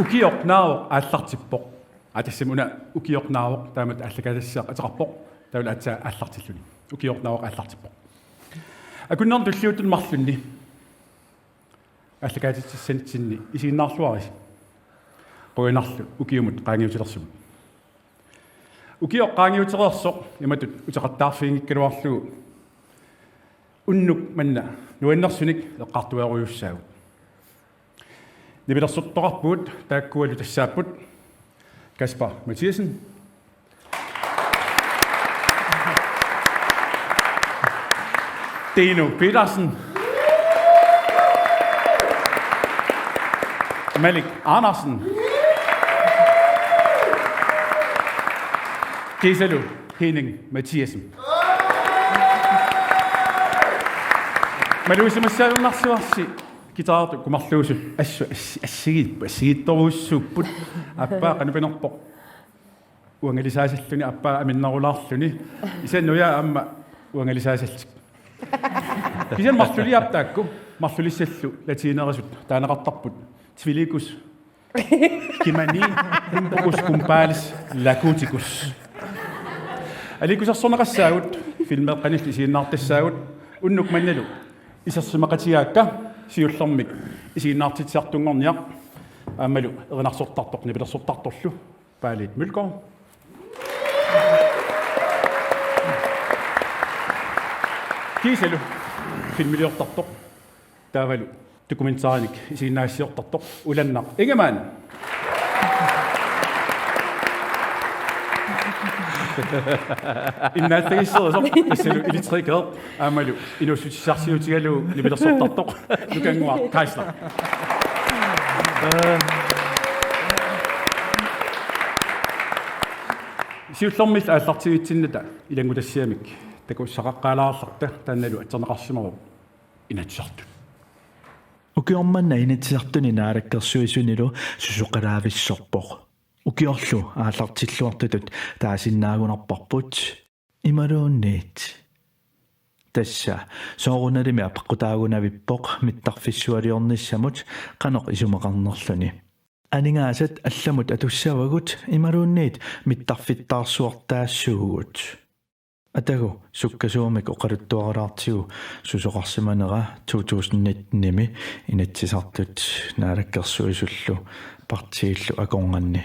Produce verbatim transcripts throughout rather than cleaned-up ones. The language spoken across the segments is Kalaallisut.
Ukioq naavoq aallartippoq. Aa, tassami una ukioq naavoq taamatut aallakaatitassiaq ateqarpoq. Taavalu aatsaat aallartilluni. Ukioq naavoq aallartippoq. Akunnerni tulliuttuni marlunni aallakaatitsissanitsinni isiginnaarluarisi. Qujanarlu ukiumut qaangiutilersimut. Ukioq qaangiutereersoq imatut uteqattaarfiginngikkaluarlugu unnuk manna nuannersunik eqqartueerujussaagut. Nipilersortoqarpugut taakkualu tassaapput: Kasper Mathiassen, Dino Petersen, Malik Andersen, kiisalu Henning Mathiassen. Malugisimasunnarsivarsi guitartut kumarluusut assu-, assi-, assigi-, assigiittorujussuupput. Aappaa qanoq pinerpoq? Uangalisaasalluni, aappaa aminnerulaarluni. Isannuja aamma uangalisaasallutik. Kisianni marluliaap taakku, marlulissallu latiinerisut taaneqartarput: Twilicus, Kimani, Umbocus, Kumpalis, Lakuticus. Aliikkusersorneqassaagut, filmeeqqanillu isiginnaartassaagut, unnuk mannalu isersimaqatigaakka siullermik isiginnaartitsisartunngorniaq aammalu erinarsortartoq nipilersortartorlu Paalit Mølgaard. Kiisalu filmiliortartoq, taavalu dokumentarinik isiginnaassiortartoq Ulannaq Ingemann. Innaallagisserisoq tassalu elektriker aammalu inuussutissarsiutigalugu nipilersortartoq Nukannguaq Geisler. Siullermillu aallartigitsinnata ilanngutassiamik takussaqaqqaalaarluta taannalu atserneqarsimavoq Inatsisartut. Ukioq manna Inatsisartuni naalakkersuisunilu susoqalaavissorpoq. Ukiorlu aallartilluartutut taasinnaagunarparput. Imaluunniit tassa soorunalimi apeqqutaagunavippoq mittarfissualiornissamut qanoq isumaqarnerluni. Aningaasat allamut atussavagut imaluunniit mittarfittaarsuartaassuugut. Atagu sukkasuumik oqaluttuaralaartigu susoqarsimanera to tusind nitten-imi Inatsisartut naalakkersuisullu partiillu akornanni.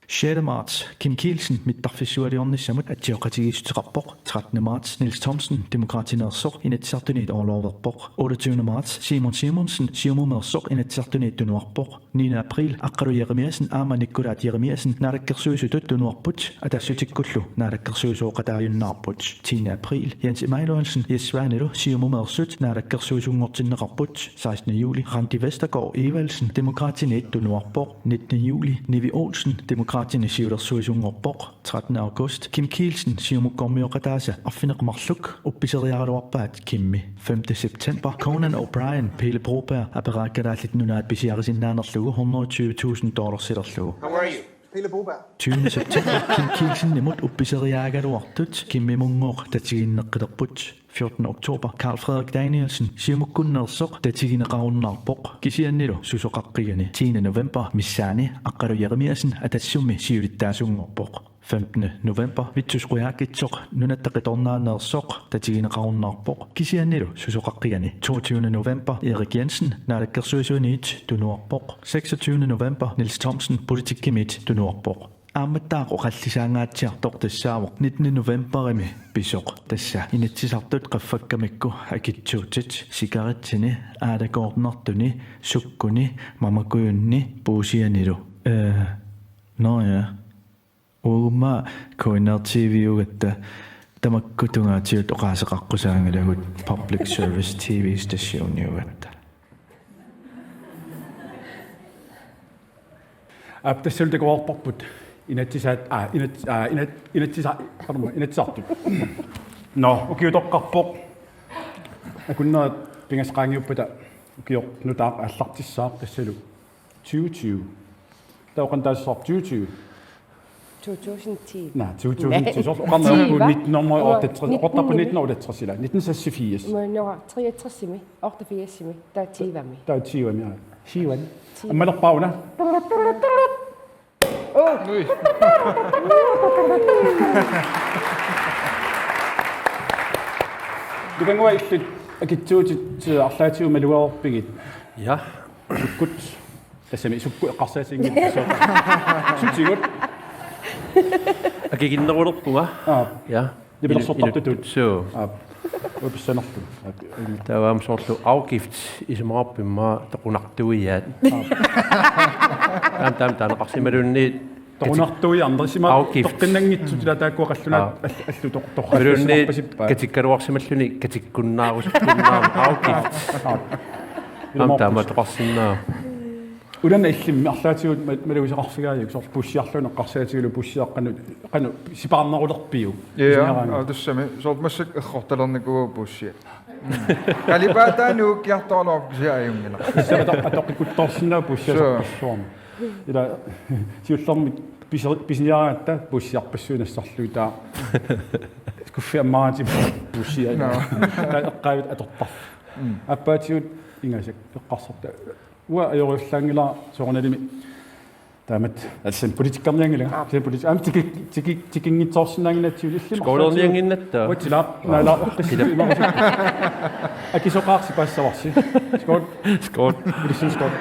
Sjette marts: Kim Kielsen mittarfissualiornissamut atsioqatigiissuteqarpoq. Trettende marts: Niels Thomsen, Demokraatineersoq, Inatsisartuniit orloverpoq. Otteogtyvende marts: Simon Simonsen, Siumumeersoq, Inatsisartuniit tunuarpoq. Niende april: Aqqalu Jeremiassen aamma Nikkulaat Jeremiassen naalakkersuisutut tunuarput, Atassutsikkullu naalakkersuisooqataajunnaarput. Tiende april: Jens Emanuelsen, Jess Svanelu, Siumumeersut naalakkersuisunngortinneqarput. Sekstende juli: Randi Vestergaard Evaldsen, Demokraatiniit tunuarpoq. Nittende juli: Nivi Olsen, Demokraatini siulersuisunngorpoq. Trettende august: Kim Kielsen, Siumukkormioqataasa arfineq-marluk uppiseriaraluarpaat Kimmi. Femte september: Conan O'Brien, Pele Broberg, Aperaa Kalaallit Nunaat pisiarisinnaanerlugu hundrede tyve tusind dollarsilerlugu. How are you? Pele Broberg. Tyvende september: Kim Kielsenimut uppiseriaagaluartut Kimmimunngooq tatiginneqqilerput. Fjortende oktober: Carl Frederik Danielsen, Siumukkunneersoq, tatigineqarunnaarpoq, kisiannilu susoqaqqigani. Tiende november: Missaani Aqqalu Jeremiassen Atassummi siulittaasunngorpoq. Femtende november: Vittus Qujaukitsoq, Nunatta Qitornaaneersoq, tatigineqarunnaarpoq, kisiannilu susoqaqqigani. Toogtyvende november: Erik Jensen, Naalakkersuisuniit tunuarpoq. Seksogtyvende november: Niels Thomsen, Politikkimiit tunuarpoq. Aammattaaq oqallisaangaatsiartoq tassaavoq nittende novemberimi pisoq, tassa Inatsisartut qaffakkamikku akitsuutit, sikaritsini, aalakoornartuni, sukkuni, mamakujunni, puusianilu. Øh, nå ja. Uuma K N R T-viugatta tamakku tungaatigut oqaaseqaqqusaanngilagut, public service T V-stationiugatta. Aap, tassalu takoreerparput Inatsisaat, aa, Inats-, aa, Inat-, Inatsisa-, qanormaa, Inatsisartut. Nå, ukiutoqqarpoq. Akunnerit pingasut qaangiuppata ukioq nutaaq aallartissaaq, tassalu tyve tyve. Taava qanoq taassavarput, tyve tyve? To tusind ti. Naa, to tusind ti. Soorlu oqarneq nitten hundrede og otteogtres, nitten, oqartarput nitten hundrede og otteogtres, ilaa, nitten seksogfirs. Nå, treogtresimi, otteogfirsimi, taava tyvemi. Taava tyvemi, aa. Sivan. Ammalerpauna. Nukanngua illit akitsuutit arlaatigut malugaarpigit. Ja. Sukkut. Tassami sukkut eqqarsaatiginngillat. Sutigut. Akikinnerulerpunga. Aa. Ja. Nipilersortartutut. Inu-, inu-, suu. Aap. Upissanerlu. Aap. Taava aamma soorlu afgift isumaqarpoq immaqa toqunartuiaat. Aap. Taam, taam, taaneqarsimaluunniit. Toqunartuiaat, andersimaa afgift. Toqqinnanngitsut ila taakkua qallunaat. Aap. Al-, allu toq-, toqqallussimarpasippaat. Imaluunniit katikkaluarsimalluni katikkunnaarusukkunnaarneq afgift. Aap. Aamma taama toqarsinnaa. Ulanna illimmi arlaatigut ma-, malugisaqarfigaajuk, soorlu bussiarluunniit eqqarsaatigullu bussiaq qanoq, qanoq sipaarnerulerpiuk? Ja, pisiniaraangat. Aa, tassami. Soorlu massakkut errortalernikuuagut bussiat. Mm. Qalipaataa nuukkiartoraluarpoq kisianni ajunngilaq. Tassa ato-, atoqqikuttoorsinnaavoq bussiaq. Suu. Soorpassuarni. Ila siullermik pisi-, pisiniaraangatta bussiarpassuit nassarlugit taava. Skuffi ammaratip bussiaq. Naa. Taava eqqaavit atortarfik. Mm. Aappaatigut ingasak eqqarsarta. Uanga ajoriullaanngilara soorunalimi. Taamatut. Assam politikkernianngilanga. Aap. Assam politi-, aamma tiki-, tiki-, tikinngitsoorsinnaannginnatsigu illimmi. Skålerniannginnatta. Uatsilaap, naalaarpassi. Kilap. Imarusi. Akisoqaarsi paassavarsi. Skål. Skål. Ilissin skål.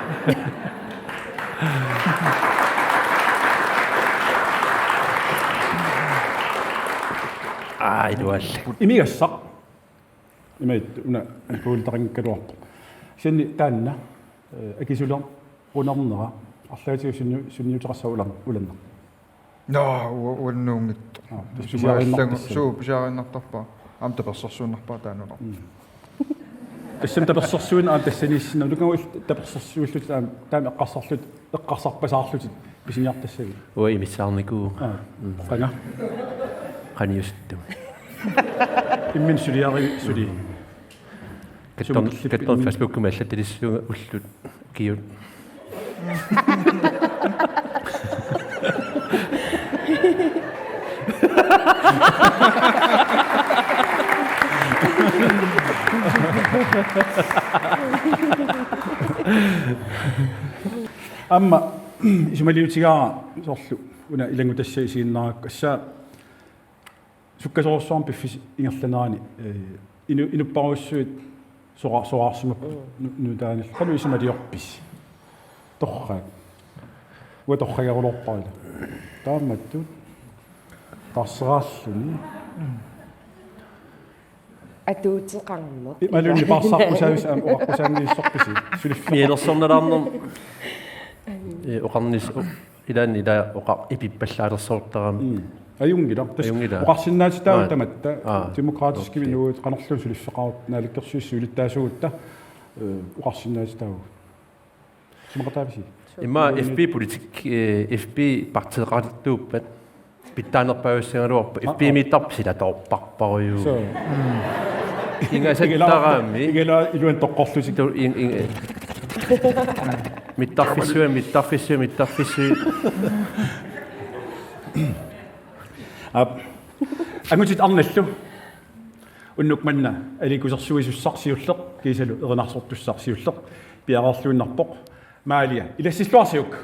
Aa, iluallak. Imigassaq. Imaattoq una kuultarinngikkaluarpoq. Kisianni taanna, eh, akisulerunerunera arlaatigut sunniu-, sunniuteqassava ulan-, ulanneq? Naa, u-, uannuunngitsoq. Aa, tassa pisiariinnartarpara. Suu, pisiariinnartarpara. Aamma tapersersuinnarpara taanna. Mm. Tassami tapersersuineq aamma tassaniissinnaavoq. Nukanngua tapersersuillutit aamma taama eqqarsarlutit, eqqarsarpasaarlutit pisiniartassavit. Uanga imissaarnikuuvunga. Aa, mm. Qanga? Qaniusuttu. Imminut suliarivit suli. Kattorn-, sumut illit kattorn imminut. Facebookimi allatalissuunga ullut ukiut. Aamma isumaliutigaara soorlu una ilanngutassat isiginnaarakku, tassa sukkasoorujussuarmik piffissap ingerlanerani, eh, inu-, inupparujussuit sora-, soraarsimapput. Mm. Nu-, nutaanillu. Qanoq isumaliorpisi? Torrak. Uanga torrageruloorpara ila. Taamatut. Taarseraalluni. Atuuteqarneq. Imaluunniit paarsaaqqusaavisi aamma oqaqqusaanngilluinnarpisi? Suliffeqarpisi? Mianersornalaarneq. Eh, oqarnis-, o-, ilaanni ila oqaq ipippallaalersortarami. Mm. Ajunngilaq. Tassa ajunngilaq. Oqarsinnaatitaavugut. Aa. Tamatta. Aa. Demokratiskimik. Okay. Nuut qanorluunniit suliffeqarutta, naalakkersuisut siulittaasuugutta, eh, oqarsinnaatitaavugut. Isumaqataavisi? Immaqa F B politik, eh, F B partiiqartuuppat pitsaanerpaajussagaluarpat. Aa, F B-miittarput silatoorparparujuk. Suu. Mm. Ingasattarami. Igala iluan toqqorlutik. Tu-, in-, in-, mittarfissuit, mittarfissuit, mittarfissuit. Aap. Angutit arnallu. Unnuk manna aliikkusersuisussaq siulleq, kiisalu erinarsortussaq siulleq, piareerluinnarpoq. Maalia, ilassilluarsiuk.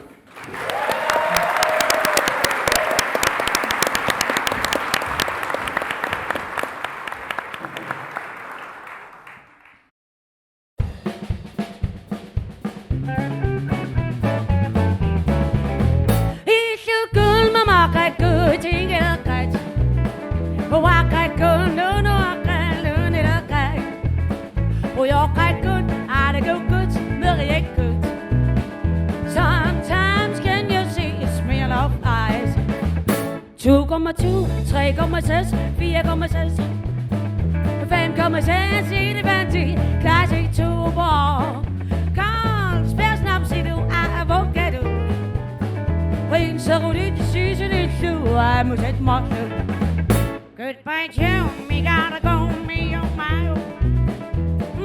Sometimes can you see a smell of ice? To komma to, tre komma seks, fire komma seks, fem komma seks, elefant i Classic Tuborg. Carlsberg Snaps, Ilu, Avocado. Ring så du dit, synes du, du er musik, måtte. Goodbye, Joe. Me gotta go, me oh my oh.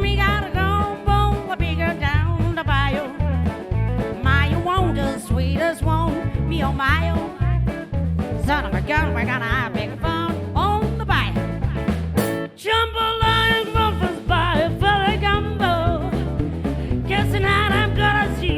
Me gotta go, boom, a bigger down the bayou. My won't the sweetest won't, me oh my oh. Son of a gun, we're gonna have big fun on the bayou. Jambalaya, muffins by a Ferragamo. Guess tonight I'm gonna see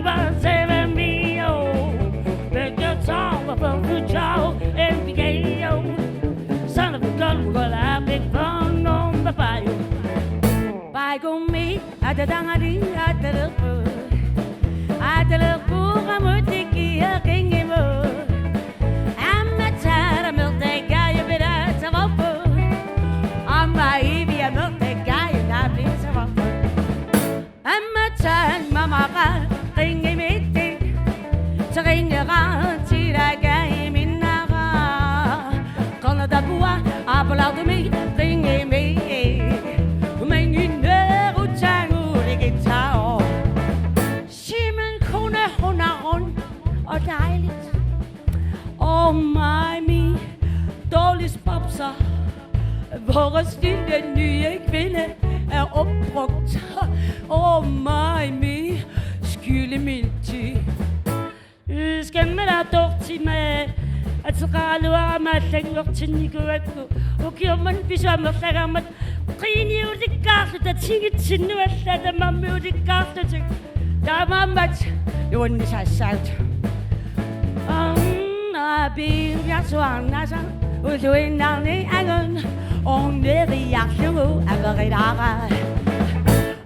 Atatangali atalerpu. Atalerpu qamutikki eqingimu. Amma tara mertega yubira tavarpu. Amma ivia mertega yunabli tavarpu. Amma tan mamaqa qingimitti. Taqinngera tiragai minnara. Qanatapua apalartumi qingimi. Umanginneru tangurigitao. Simen kone hunarun og dejligt. Oh my me, dårlig spapser. Vores lille nye kvinde er opbrugt. Oh my me, skylde min tid. Skemmela tortima ateqaraluarama allanngortinnikuuakku ukiormanna pisuarnerlagarmat qiniulikkaarluta tigitsinnuallaa tamarmiulikkaarlutik taamaammat nuannisaassaat. Arnaapiiarsuarnasa uluinnarni angun orneriarlugu averilaara.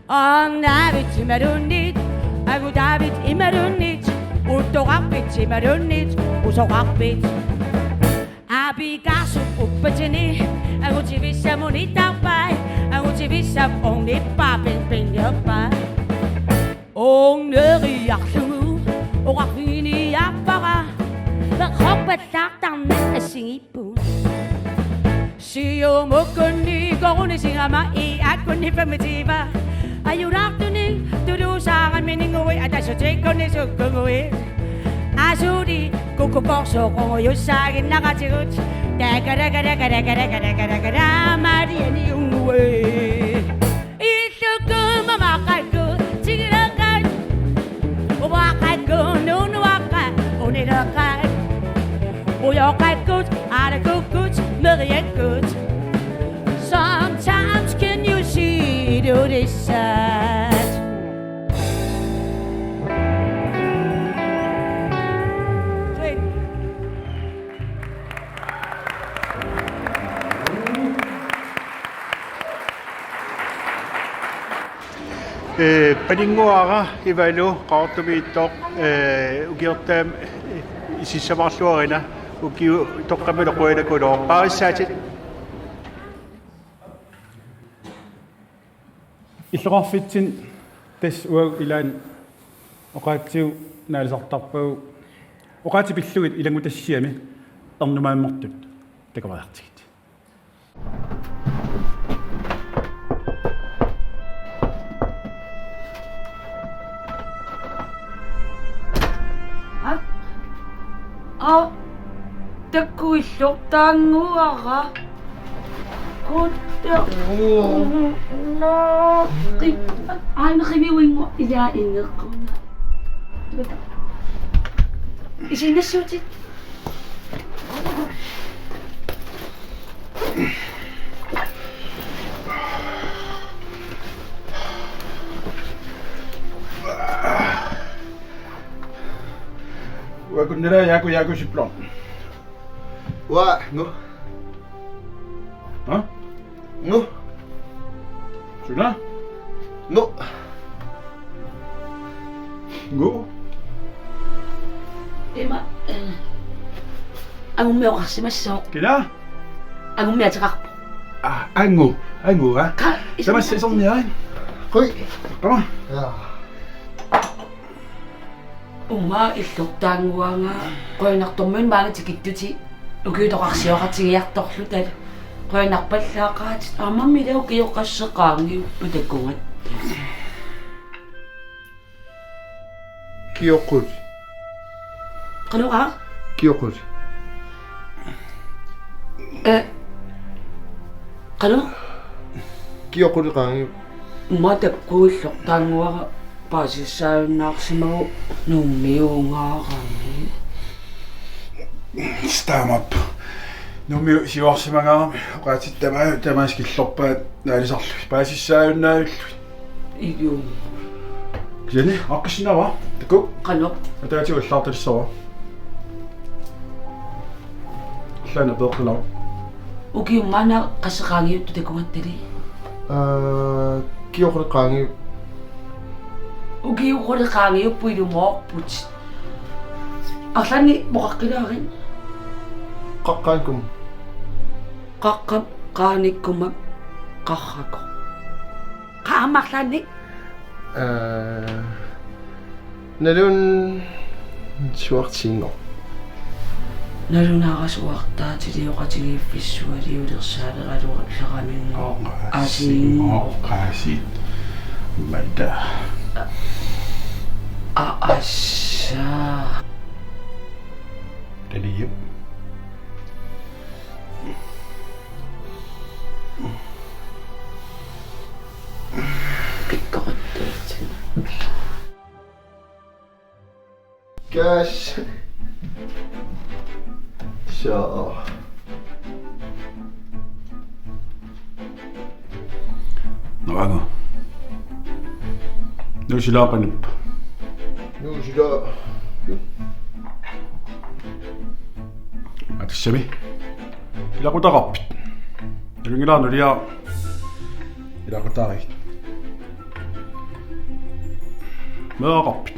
Arnaavit imaluunniit, angutaavit imaluunniit, uuttoqarpit imaluunniit, usoqarpit. Aapikaarsup uppatini, angutivissap unittarpai, angutivissap ornippaa pingpingiorpai. Orneriarlugu, oqarfiginiarpara, peqorpallaartarneq assingi. Siumukkunni korunisingama i akkunni femogtyve. Ajulaartunik tuluusaaraminnguit atassutikkuni sukkuguit. Asuli kukkukorsuuqungujussaaginnaqatigut. Takarakarakarakarakarakara Marianiunnguit. Illukumamaqakkut, tigilaqat, uaqakkut, nunuaqat, unileqat, ujoqakkut, alakukkut, meriakkut. Sometimes can you see it, Odessa? Ee, paninnguara Ivalu Qaqortumiittoq, ee, ukiortaami isissamaarluarina ukiutoqqammilu qujanaqulooq. Paarissaatit. Illoqarfitsinni tassa uagut ilaanni oqaatsigut naalisartarpagut oqaatsit pillugit ilanngutassiami ernumaammertut takoriartigit. Aa, aa, takkuillortaannguara. Kutta. Naaqi. Aana qiviuinngua ilaa inneqquna. Isinnassuutit. Uagut nalaa Jaaku Jaakusiplorn. Uanga. Ha? Ngu. Suna? Ngu. Ngu. Ima, eh, angummi oqarsimassooq. Kina? Angummi ateqarpoq. Ah, angu. Angu, ha? Ka-, tamassi isorniarit. Qui. Qama. Ja. Uuma illortaannguara qujanartumik maanga tikittutit ukiutoqarsioqatigiartorluta. Qujanarpallaaqaatit, aammami ila ukioqqasseqaangiuppat takugatta. Kioqqut. Qanoq? Kioqqut. Eh. Qanoq? Kioqqut qaangiu. Uuma takkuillortaannguara paasissaajunnaarsimagu Nuummiuungaarami. Stamap. Nuummiut siuarsimangaarami oqaatsit tamaasa tamaasa killorpaat naalisarlugit paasissaajunnaavillugit. Iu. Kisianni aaqqissinnaavara. Takuuk. Qanoq? Ataatigut allaartalissavara. Allaana peeqqilaaru. Ukiummaana qasseqaangiuttoq takugattali? Aa, kioqqut qaangiu. Ukiup qulit qaangiupput ilumoorput. Arlaannik oqaqqilaarit. Qaqqap qaanikkuma. Qaqqap qaanikkuma qarrakoq. Qaa aamma arlaannik. Aa, nalunaarsuartinngoq. Nalunaarsuartaatilioratigiiffissualiulersaaleraluarleraminngooq. Oqaasiinngoq. Oqaasiit. Mata. A-, assa. Taliup. Pikkorittuutsin. Gas. Så. Nå, Ango. Nuusilaapanip. Nuusilaa. Atassami. Ilaqutaqarpit. Nalunngilara nulia. Ilaqutariit. Meeraqarpit.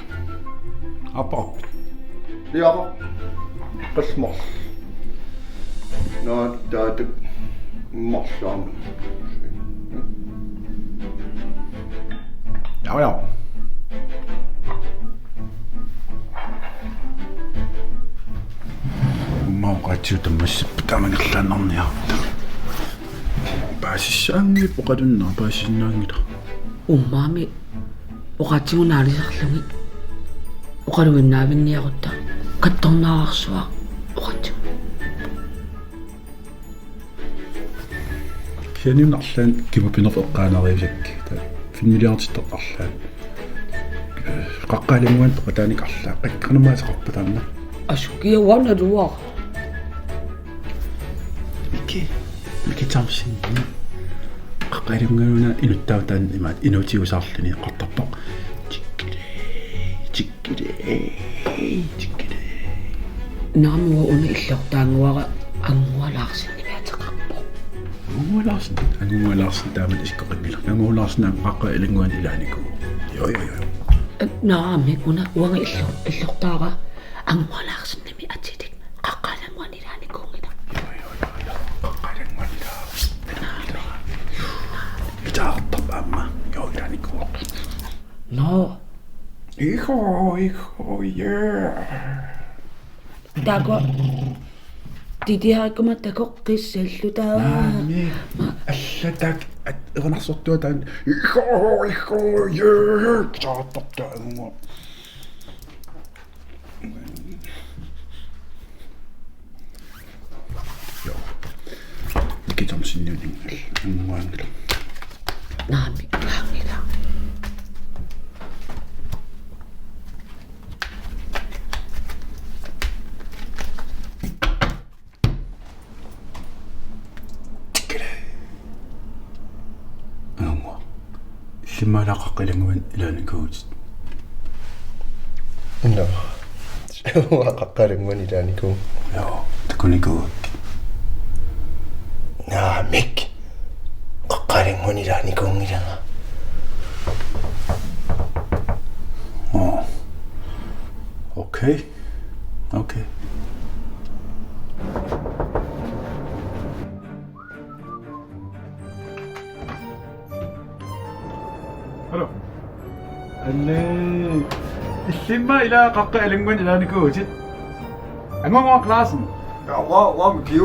Aappaqarpit. Liaqoq. Qasmor. Naa, taatip. Marlaam. Jaa, jaa. Uummaaq oqaatsigut tammassappat tamangerlaannarniarutta. Paasissaanngilaq oqalunnaaq, paasisinnaanngilaq. Uummaami oqaatsigut naalisarlugit oqaluinnaavinniarutta kattornaararsuaq oqaatsigut. Kisianni una arlaannik kimupinerp eqqaanariisakkit. Taava filmiliartittoq arlaat. Qaqqap ilanngua peqataanik arlaat. Qaqqanamaasaqarpa taanna? Asukiaq uanga naluara. Miki. Miki Thomsen. Qaqqap ilannguana inuttaaq taanna imaattoq inuutiusaarluni eqqartorpoq. Tikkili. Tikkili. Tikkili. Naamik uanga una illortaannguara Anguaq Larsenimik ateqarpoq. Anguaq Larsen, Anguaq Larsen taamatut isikkoqanngilaq. Anguaq Larsen aamma Qaqqap ilannguani ilaanikuuvoq. Jo, jo, jo, jo. Naamik una uanga illo-, illortaara Anguaq Larsenimik atilik Qaqqap ilannguani ilaanikuunngilaq. Jo, jo, jo, jo. Qaqqap ilannguani ilaa-. Naamik. Itaartarpa aamma. Jo, ilaanikuuvoq. Nå. Iho, iho, yeah. Taakku. Titiarikkuma takoqqissalluta. Naamik. Allatak at-, erinarsortua taanna. Iho, iho, yeah. Itaartarpa aamma. Joo. Miki Thomseniunik anguanngilaq. Naamik, anguanngilaq. Tikile. Anguaq. Illimmi ilaa Qaqqap ilannguani ilaanikuuvutit? Nå. Uanga Qaqqap ilannguani ilaanikuuvunga. Joo, takunikuuakka. Naamik. Qaqqap ilannguani ilaanikuunngilanga. Nå. Okay. Okay. Hallo. Anne. Illimmi ilaa Qaqqap ilannguani ilaanikuuvutit? Anguaq Larsen. Ja, uanga, uanga Miki.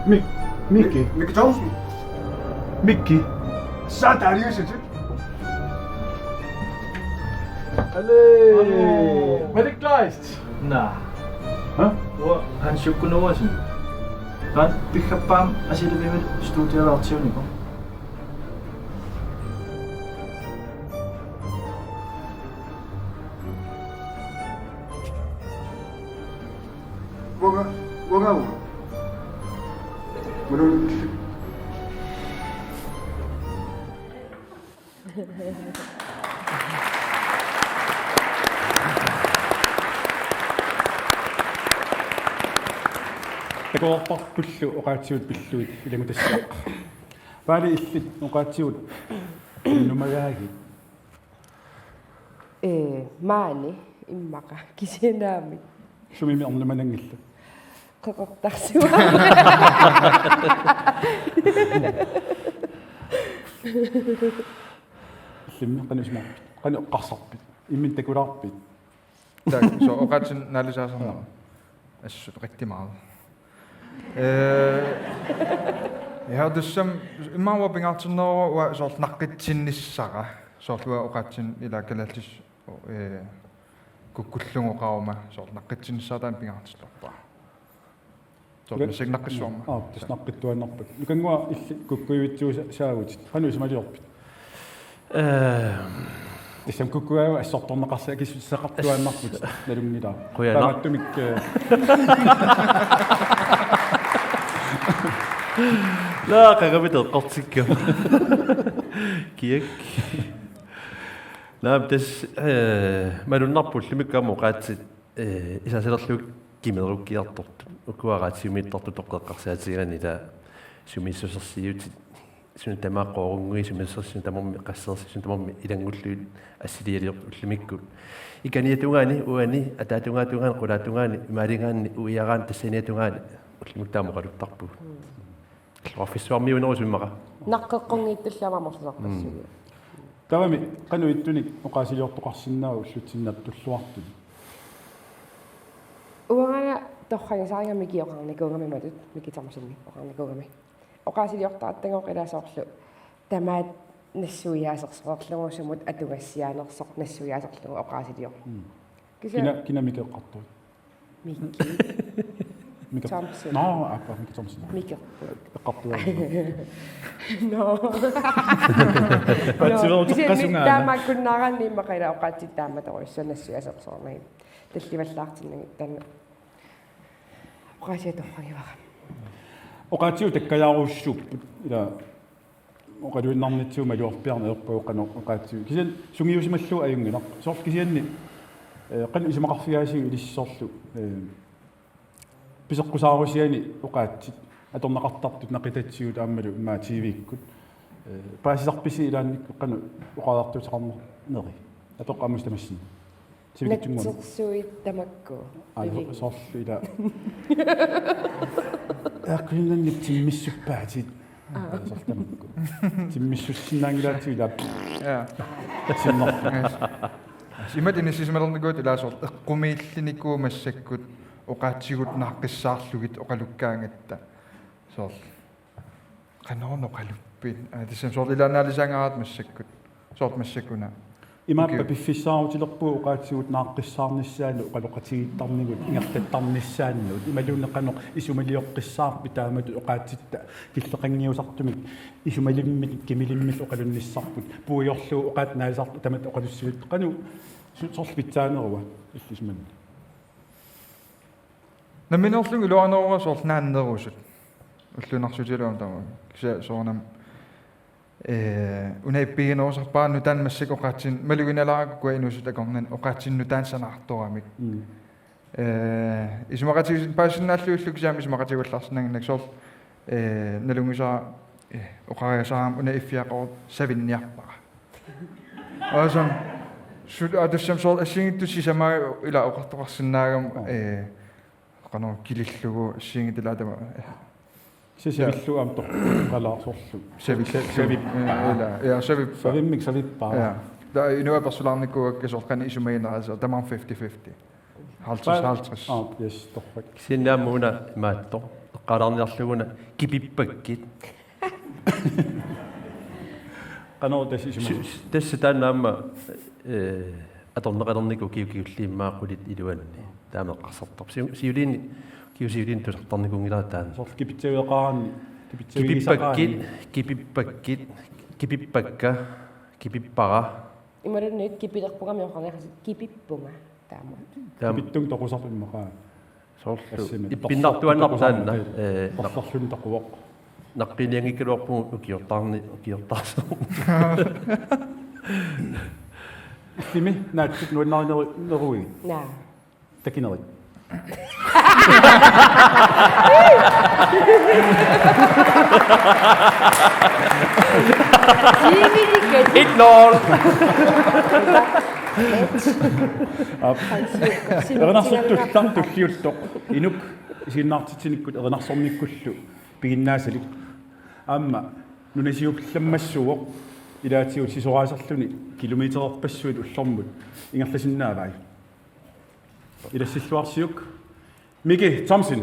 Mik-, Miki. Mik-, Miki Thomsen. Miki. Sataaniusutit. Hallo. Hallo. Var det Kleist? Naa. Hæ? Uanga Hans Jukku Noahsen. Taanna piffissap aamma Asilimiut studialaartigunikuuvoq. Uanga, uanga, uanga. Manu. Takoqqaarpullu oqaatsigut pillugit ilanngutassiaq. Paali, illit oqaatsigut numagaagit. Ee, maani immaqa kisianni aamma. Sumimi ernumananngillat? Qeqertarsuaq. Illimmi qanoq isumaqarpit? Qanoq eqqarsarpit? Imminut takulaarpit? Taakku, so, oqaatsit naalisaasarnerat. Assut rigtig meget. Øh, ja, det som, immaqa pingaartinnerua soorlu naqqitsinnissara, soorlu oqaatsit ila kalaallisut, øh, kukkullugu oqaruma, soorlu naqqitsinnissara taanna pingaartilluarpara. Soorlu massakkut naqqissuarmik. Aa, tassa naqqittuaannarput. Nukannguaq illit kukkuivitsuusaavutit. Qanoq isumaliorpit? Ehm. Tassami kukkuagu assortorneqarsi-, akissutissaqartuaannarputit. As-, nalunngilara. Qujanaq. Taamaattumik, eh. Naa, qangamit eqqortikkama. Kiak. Naa, tassa, eh, malunnarpoq ullumikkut aamma oqaatsit, eh, isaasalerlugit kimerukkiartortut. Ukua radiumiittartut toqqeqqarsaatigigaanni taava sumiissusersiutit. Suna tamaat qoorunngui sumiissusersiutit, suna tamarmi qasseersiutit, suna tamarmi ilanngullugit assilialiortut ullumikkut. Ikaniatungaani, uani, ataatungaata tungaani, qulaata tungaani, imaaligaanni, uiaraanni, tassaniatungaani, ullumikkut taama oqaluttarpugut. Illoqarfissuarmiuunerusumik immaqa. Naqqeqqunngitsullu aamma amerlasarpassuit. Mm. Taavami qanoq ittunik oqaasiliortoqarsinnaava ullutsinnut tulluartuni? Uanga torragisariga Miki oqarnikuugami, imatut, Miki Thomsenip oqarnikuugami. Oqaasiliortarattagooq ila soorlu tamaat nassuiaasersoreerlugu sumut atugassiaanersoq nassuiaaserlugu oqaasiliorlugu. Mm. Kisianni kina, kina Miki eqqartorit? Miki. Miki Thomsen. Nå, aappa, Miki Thomsen. Miki. Eqqartuaannarpoq. Nå. Patsiveeruteqqasunga. Kisianni taamaakkunnaaraanni immaqa ila oqaatsit taama torujussuannassui asersornagit. Tallivallaartinnagit taanna. Oqaasii torragivara. Oqaatsigut takkajaarussuupput ila oqaluinnarnitsigut malugipiarneq ajorpagut qanoq oqaatsigut. Kisianni sungiusimallugu ajunngilaq. Soorlu kisianni, eh, qanoq isumaqarfigaasiuk ilissi soorlu, eh, piseqqusaarusiani oqaatsit atorneqartartut naqitatsigut aammalu immaqa T V-kkut. Eh, paasisarpisi ilaannikkut qanoq oqariartuuteqarneri? Apeqqut aamma tamassinnut. Sivikitsunnguamik. Natsersuit tamakku. Aa, soorlu ila. Air Greenlandip timmissuppaatit. Aa. Soorlu tamakku. Timmissussinnaanngilaatigut ila. Ja. Sinnerlu. Imatut inissisimalernikuuvutit ila soorlu eqqumiillinikuuvoq massakkut oqaatsigut naaqqissaarlugit oqalukkaangatta. Soorlu. Qanoq oqaluppit? Aa, tassami soorlu ilaannaalisaangaarata massakkut. Soorlu massakkut una. Imaappa, okay, piffissaarutilerpugut oqaatsigut naaqqissaarnissaannut, oqaloqatigiittarnigut, ingerlattarnissaannut. Imaluunniit qanoq isumalioqqissaarpit taamatut oqaatsitta killeqanngiusartumik isumalimmik, kimilimmik oqalunnissarput. Puigorlugu oqaatsit naalisartut tamatta oqalussivippoq. Qanoq su-, soorlu pitsaanerua illit isumanni? Nammineerlunga iluarinerua soorlu naannerusut. Ulluinnarsiutigalugu aamma tamarmik. Kisianni soorunami, ee, una ippiginerusarpara nutaamik massakkut oqaatsinik maluginalaarakkit ukua inuusuttut akornanni oqaatsinik nutaanik sanaartoramik. Mm. Ee, isumaqatigiissinnaallugillu kisianni isumaqatigivallaarsinnaannginnakku soorlu, ee, nalunngisara, ee, oqariasaarama una iffiaqarutta savinniarpara. Aasan, su-, aa, tassami soorlu assigiinngitsut sisamaat ila oqartoqarsinnaagami, oo, ee, qanoq kilillugu assigiinngitsut ila tama, ee. Savillugu aamma toqqalaarsorlu. Savillugu. Savip-, ee, ila, ja, savippara. Savimmik savippara. Ja. Taava inuit apersulaarnikuuakka soorlu qanoq isumaginerat, tamarmik fifty fifty. Halvtreds, halvtreds. Aa, yes, torrak. Kisianni aamma una imaattoq. Eqqaalaarniarlugu una kipippakkit. Qanoq tassa isumaqarpit? Su-, tassa taanna aamma, ee, atorneqalernikuuvoq ukiut kingulliit immaqa qulit iluanni. Taama eqqarsartarpoq. Siu-, siuliini, ukiut siuliini tusartarnikuunngilara taanna. Soorlu kipitsaveqaraanni, kipitsavigisaqaraanni. Kipippakkit, kipippakkit, kipippakka, kipippara. Imaluunniit kipilerpungami oqarniarsi kipippunga taama. Taama. Kipittunga toqusarpoq immaqa. Soorlu. Assimi. Ippinnartuaannarpoq taanna. Toqusarpoq. Ee, naq-, torralluni toquvoq. Naqqiinianngikkaluarpugut ukiortaarni-, ukiortaarsoq. Illimmi naatsut nuannarineru-, neruigit? Naa. Takinerit. Et nul. Aap. Erinarsortullu tulliullugu inuk isiginnaartitsinikkut erinarsornikkullu piginnaasalik. Aamma nunasiullammassuuvoq ilaatigut sisoraaserluni kilometererpassuit ullormut ingerlasinnaavai. Ilassilluarsiuk Miki Thomsen.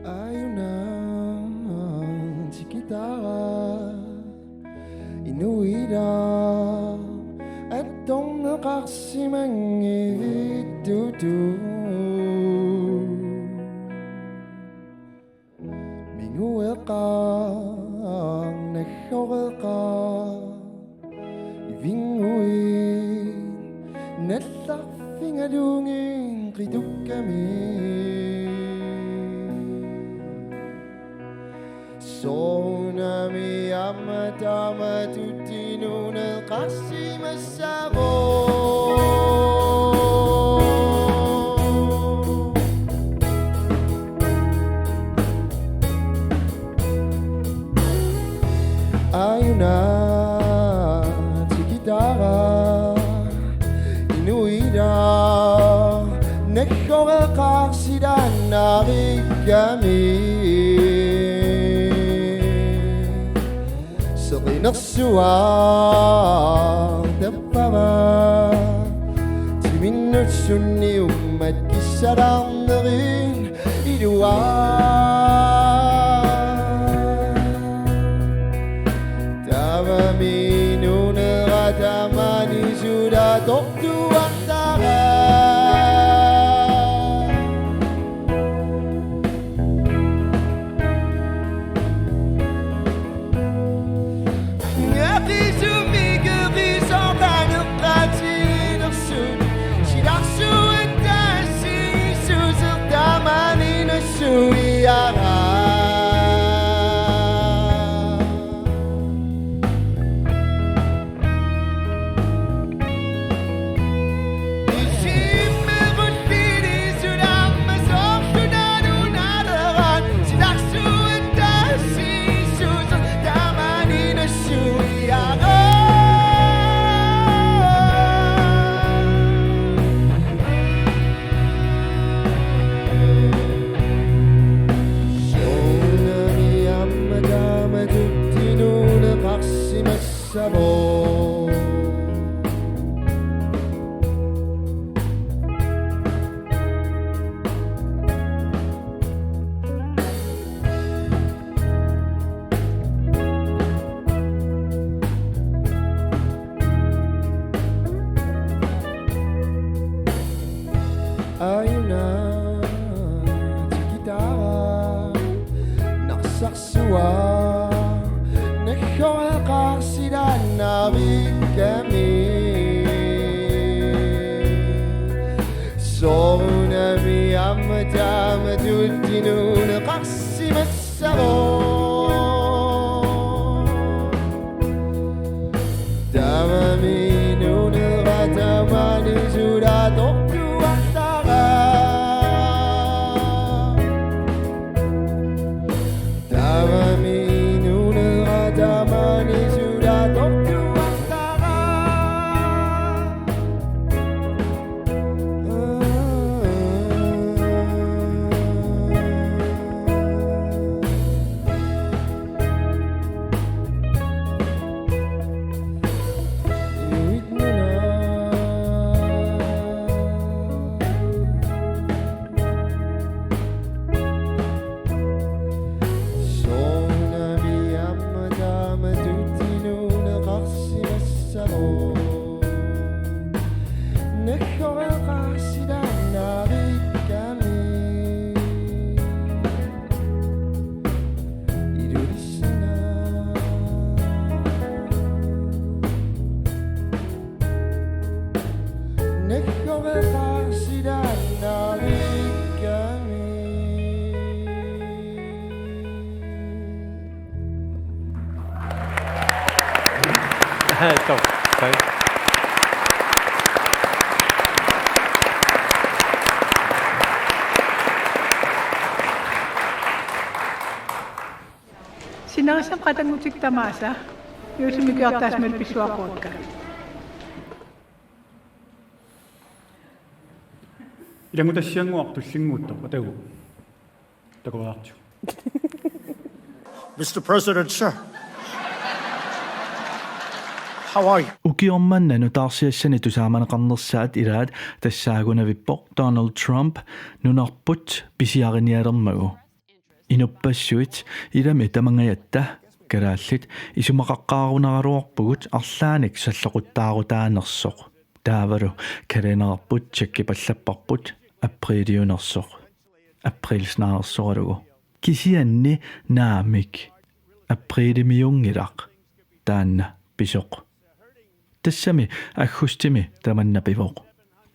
Aajuna tikitara inuira attorneqarsimanngitsugut. Mingueqaaq, naggoreqaaq, ivinnguit nallarfigalugit qitukkami. Soorunami aamma taamatut inuuneqarsimassavoq. Aajuna tikitara inuira naggoreqaaq silaannarikkami. Seqinersuaq tappava timinnut sunniummat kissalaarnerit iluaa. Taavami nuunera tamaani suli atortuartara. Aajuna tikitara narsarsuaq naggoreqaaq silaannarikkami. Soorunami aamma taamatut inuuneqarsimassavoq. Taavami nuunera tamaani suli atortuartara. Taavami nuunera tamaani suli atortuartara. Hey, go. Okay. Sineriassat qatanngutikka tamaasa, juullimi ukiortaasumillu pissuaqquakka. Ilanngutassiannguaq tullinnguuttoq, atagu. Takoriartigu. Mister President, sir. How are you? Ukioq manna nutaarsiassani tusaamaneqarnersaat ilaat tassaagunavippoq Donald Trump nunarput pisiarinialermagu. Inuppassuit ilami tamangajatta kalaallit isumaqaqqaarunaraluarpugut arlaannik salloquttaarutaanersoq. Taavalu kalendererput tjekkipallapparput apriiliunersoq. Apriilip naanersoralugu. Kisianni naamik. Apriilimiunngilaq. Taanna pisoq. Tassami aggustimi tamanna pivoq.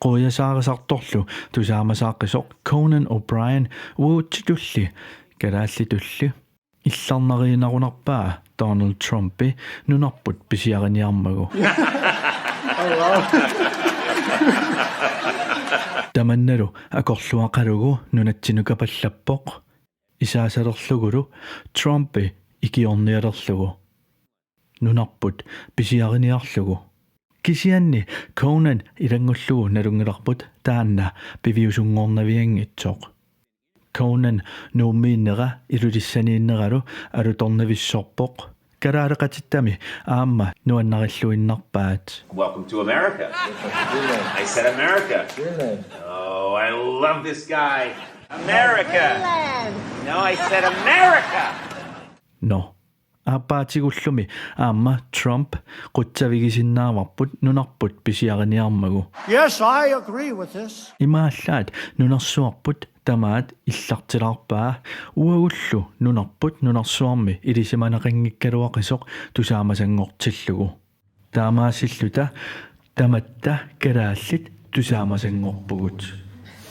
Quiasaarisartorlu tusaamasaaqqisoq Conan O'Brien uagutsitulli kalaallitulli illernariinnarunarpaa Donald Trumpi nunarput pisiariniarmagu. Tamannalu akorluaqalugu nunatsinnukapallappoq. Isaasalerlugulu Trumpi ikiornialerlugu. Nunarput pisiariniarlugu. Kisianni Conan ilanngullugu nalunngilarput taanna piviusunngornavianngitsoq. Conan Nuummiinnera Ilulissaniinneralu alutornavissorpoq. Kalaaleqatittami aamma nuannarilluinnarpaat. Welcome to America. I said America. Oh, I love this guy. America. No, I said America. No. Aappaatigullumi aamma Trump qutsavigisinnaavarput nunarput pisiariniarmagu. Yes, I agree with this. Imaallaat nunarsuarput tamaat illartilaarpaa uagullu nunarput nunarsuarmi ilisimaneqanngikkaluaqisoq tusaamasanngortillugu. Taamaasilluta tamatta kalaallit tusaamasanngorpugut.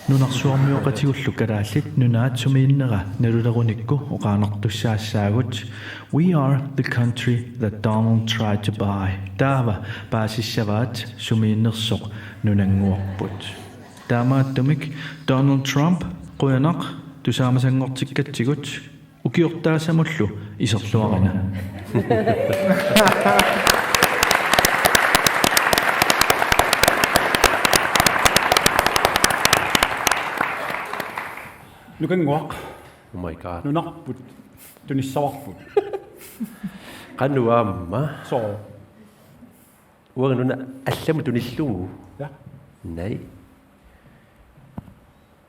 Nunarsuarmioqatigullu Kalaallit Nunaat sumiinnera nalulerunikku oqaannartussaassaagut: "We are the country that Donald tried to buy." Taava paasissavaat sumiinnersoq nunannguarput. Taamaattumik Donald Trump, qujanaq tusaamasanngortikkatsigut. Ukiortaasamullu iserluarina. Nukannguaq. Oh my God. Nunarput tunissavarput. Qanoq aamma? Soo. Uanga nuna allamut tunillugu. Ja. Nej.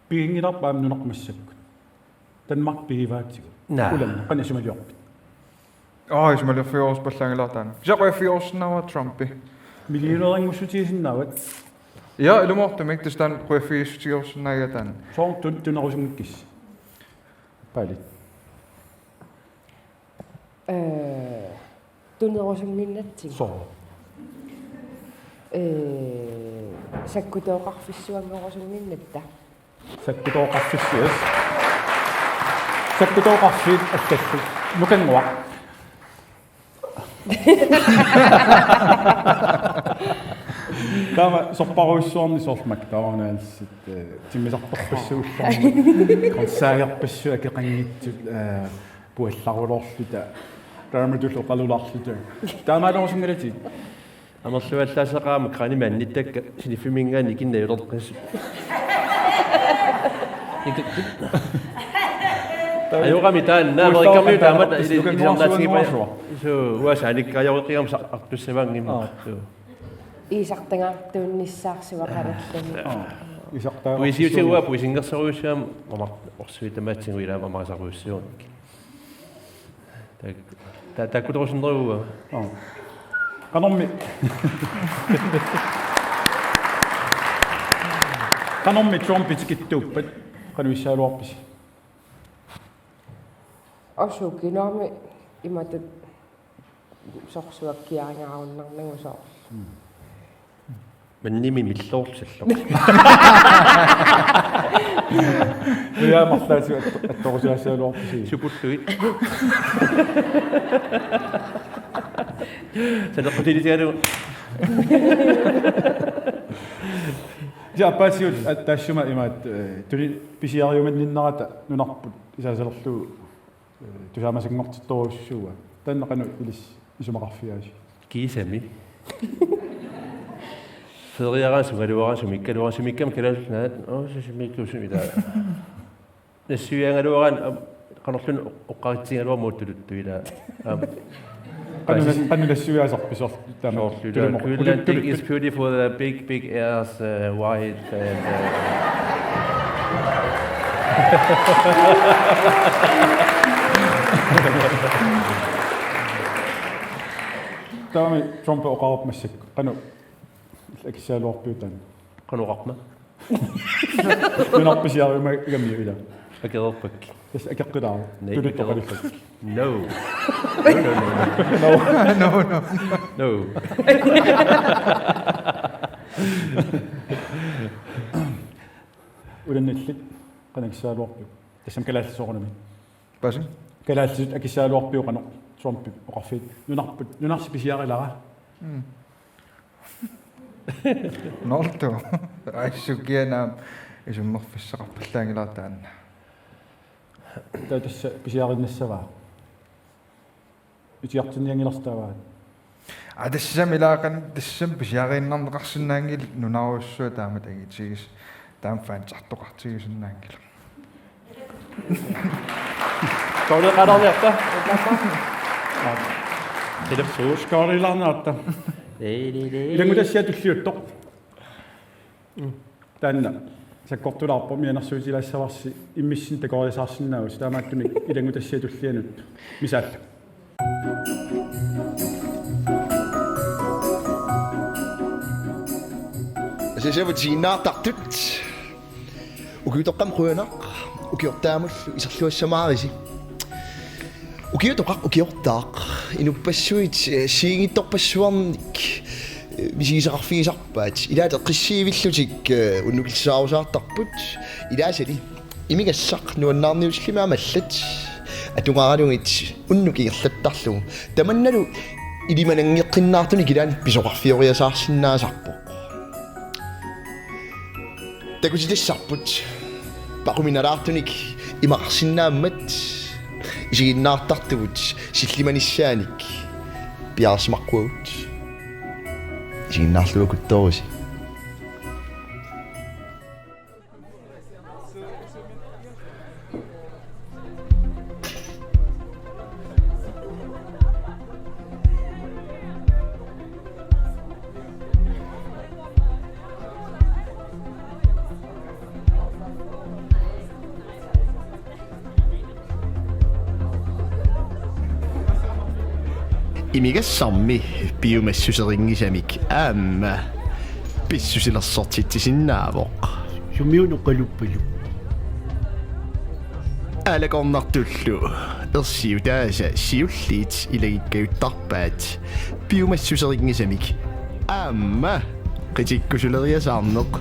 Piginngilarput aamma nunarput massakkut. Danmark pigivaatigut. Naa. Ullumi, qanoq isumaliorpit? Aa, isumaliorfigerusupallaanngilara taanna. Kisianni qujaffigerusunnaavat Trumpi. Millionærinngussutigisinnaavat? Ja, ilumoortumik tassa taanna qujaffigiissutigerusunnaagiga taanna. Soorlu tun-, tunerusunngikkissi? Paalit. Ee, tunerusunnginnatsigu. Soo. Ee, sakkutooqarfissuanngorusunnginnatta. Sakkutooqarfissuit. Sakkutooqarfiit allallu. Nukannguaq. Taama sorparujussuarnik soorlu McDonaldsit, eh, timmisartorpassuulluni, grøntsaggerpassuit akeqanngitsut, eh, puallaruloorluta, taamatullu oqalulaarluta. Taamaalerusunngilatit. Amerlavallaasaqaama kranimi annittakka siniffimminngaanniit ikinnajulertasi. Ajorami taanna Amerikami taamatut ili-, ilisarnaatigipaa. Suu, uanga saanikkaajoriqigama sa-, artussavaanngimmat. Aa. Suu. Iisartagartuunnissaarsuaqaralluni. Aa. Iisartaa-. Puisiutigut uanga puisinngersorujussuugama, aamma orsuit tamaatsigut ilaama amaasarujussaanik. Ta-, ta-, taakkutorusunnerugaa. Aa. Qanormi. Qanormi Trumpit tikittuuppat, qanoq issagaluarpisi? Osukinormi imatut sorsuakkiarigarunnarnagu soorlu. Mm. Mannimi milloorsalloq. Ujaammarlaasi at-, attorusiassagaluarpisi. Supulluit. Saneqqutigisalu. Sia appaasiut taassuma imaat, eh, tuli pisiariumanninnerata nunarput isaasalerlugu, eh, tusaamasanngortittorujussuuvoq. Taanna qanoq ilissi isumaqarfigaasi? Kiisami. Feriaraanni sungaluaraanni sumikkaluaraanni sumikkama kalaallit naat, oo, sumikkusumik ilaa. Nassuiaangaluaraanni, am, qanorluunniit oq-, oqaritsigaluarama uattuluttu ilaa. Am. Qanoq nas-, qanoq nassuiaasarpisi soorlu taama? Soorlu ilaa, tulumoq. Greenlandic is beautiful, uh, big, big ears, uh, wide, and, uh, Taamami Trump oqarpoq massakkut. Qanoq akissagaluarpiuk taanna? Qanoq oqarma? Nunarput pisiariumagamiuk ilaa? Akereerpakka. Tassa akeqqilaaruk. Nei, tuluttut akereerpakka. Qaliffik. No. No, no, no, no. No, no, no. No. Ulannillit qanoq akissagaluarpiuk? Tassami kalaallisut soorunami. Paasi? Kalaallisut akissagaluarpiuk qanoq Trump oqarfiit? Nunarput, nunarsuaq pisiarilara. Mm. Nolto. Aissukianaam isummerfissaqarpallaanngilara taanna. Taava tassa pisiarinnassavaa. Itigartinnianngilarsi taava? Aa, tassami ilaa qanoq, tassami pisiariinnarneqarsinnaanngilaq nunarujussuaq taamatut angitigis-, taama fansartoqartigisinnaanngilaq. Skål, Karl-Arne. Skål, Karl-Arne. Ilanngutassia tulliuttoq. Taanna sakkortulaarpoq, mianersuutilaassavarsi immissinnut takoriasaarsinnaavusi, taamaattumik ilanngutassia tullianut. Missaala. Asasavut isiginnaartartut. Ukiutoqqami qujanaq, ukiortaamullu iserluassamaarisi. Ukiutoqaq ukiortaaq, inuppassuit, eh, siingittorpassuarnik, eh, misigisaqarfigisarpaat. Ilaat eqqissiivillutik, eh, unnukillisaarusaartarput. Ilaasali imigassaq nuannaarniutillumi aamma allat atugaralugit unnuk ingerlattarlugu. Tamannalu ilimananngeqqinnaartunik ilaanni pisoqarfioriasaarsinnaasarpoq. Takutitassarput paquminalaartunik imaqarsinnaammat isiginnaartartugut sillimanissaanik piareersimaqquagut. Isiginnaarluakuttoorusi. Imigassarmi piumassuserinngisamik aamma pissusilersortitsisinnaavoq. Sumiuna oqaluppalu? Aalakoornartullu ersiutaasa siulliit ilagikkajuttarpaat piumassuserinngisamik aamma qitikkusuleriasaarneq.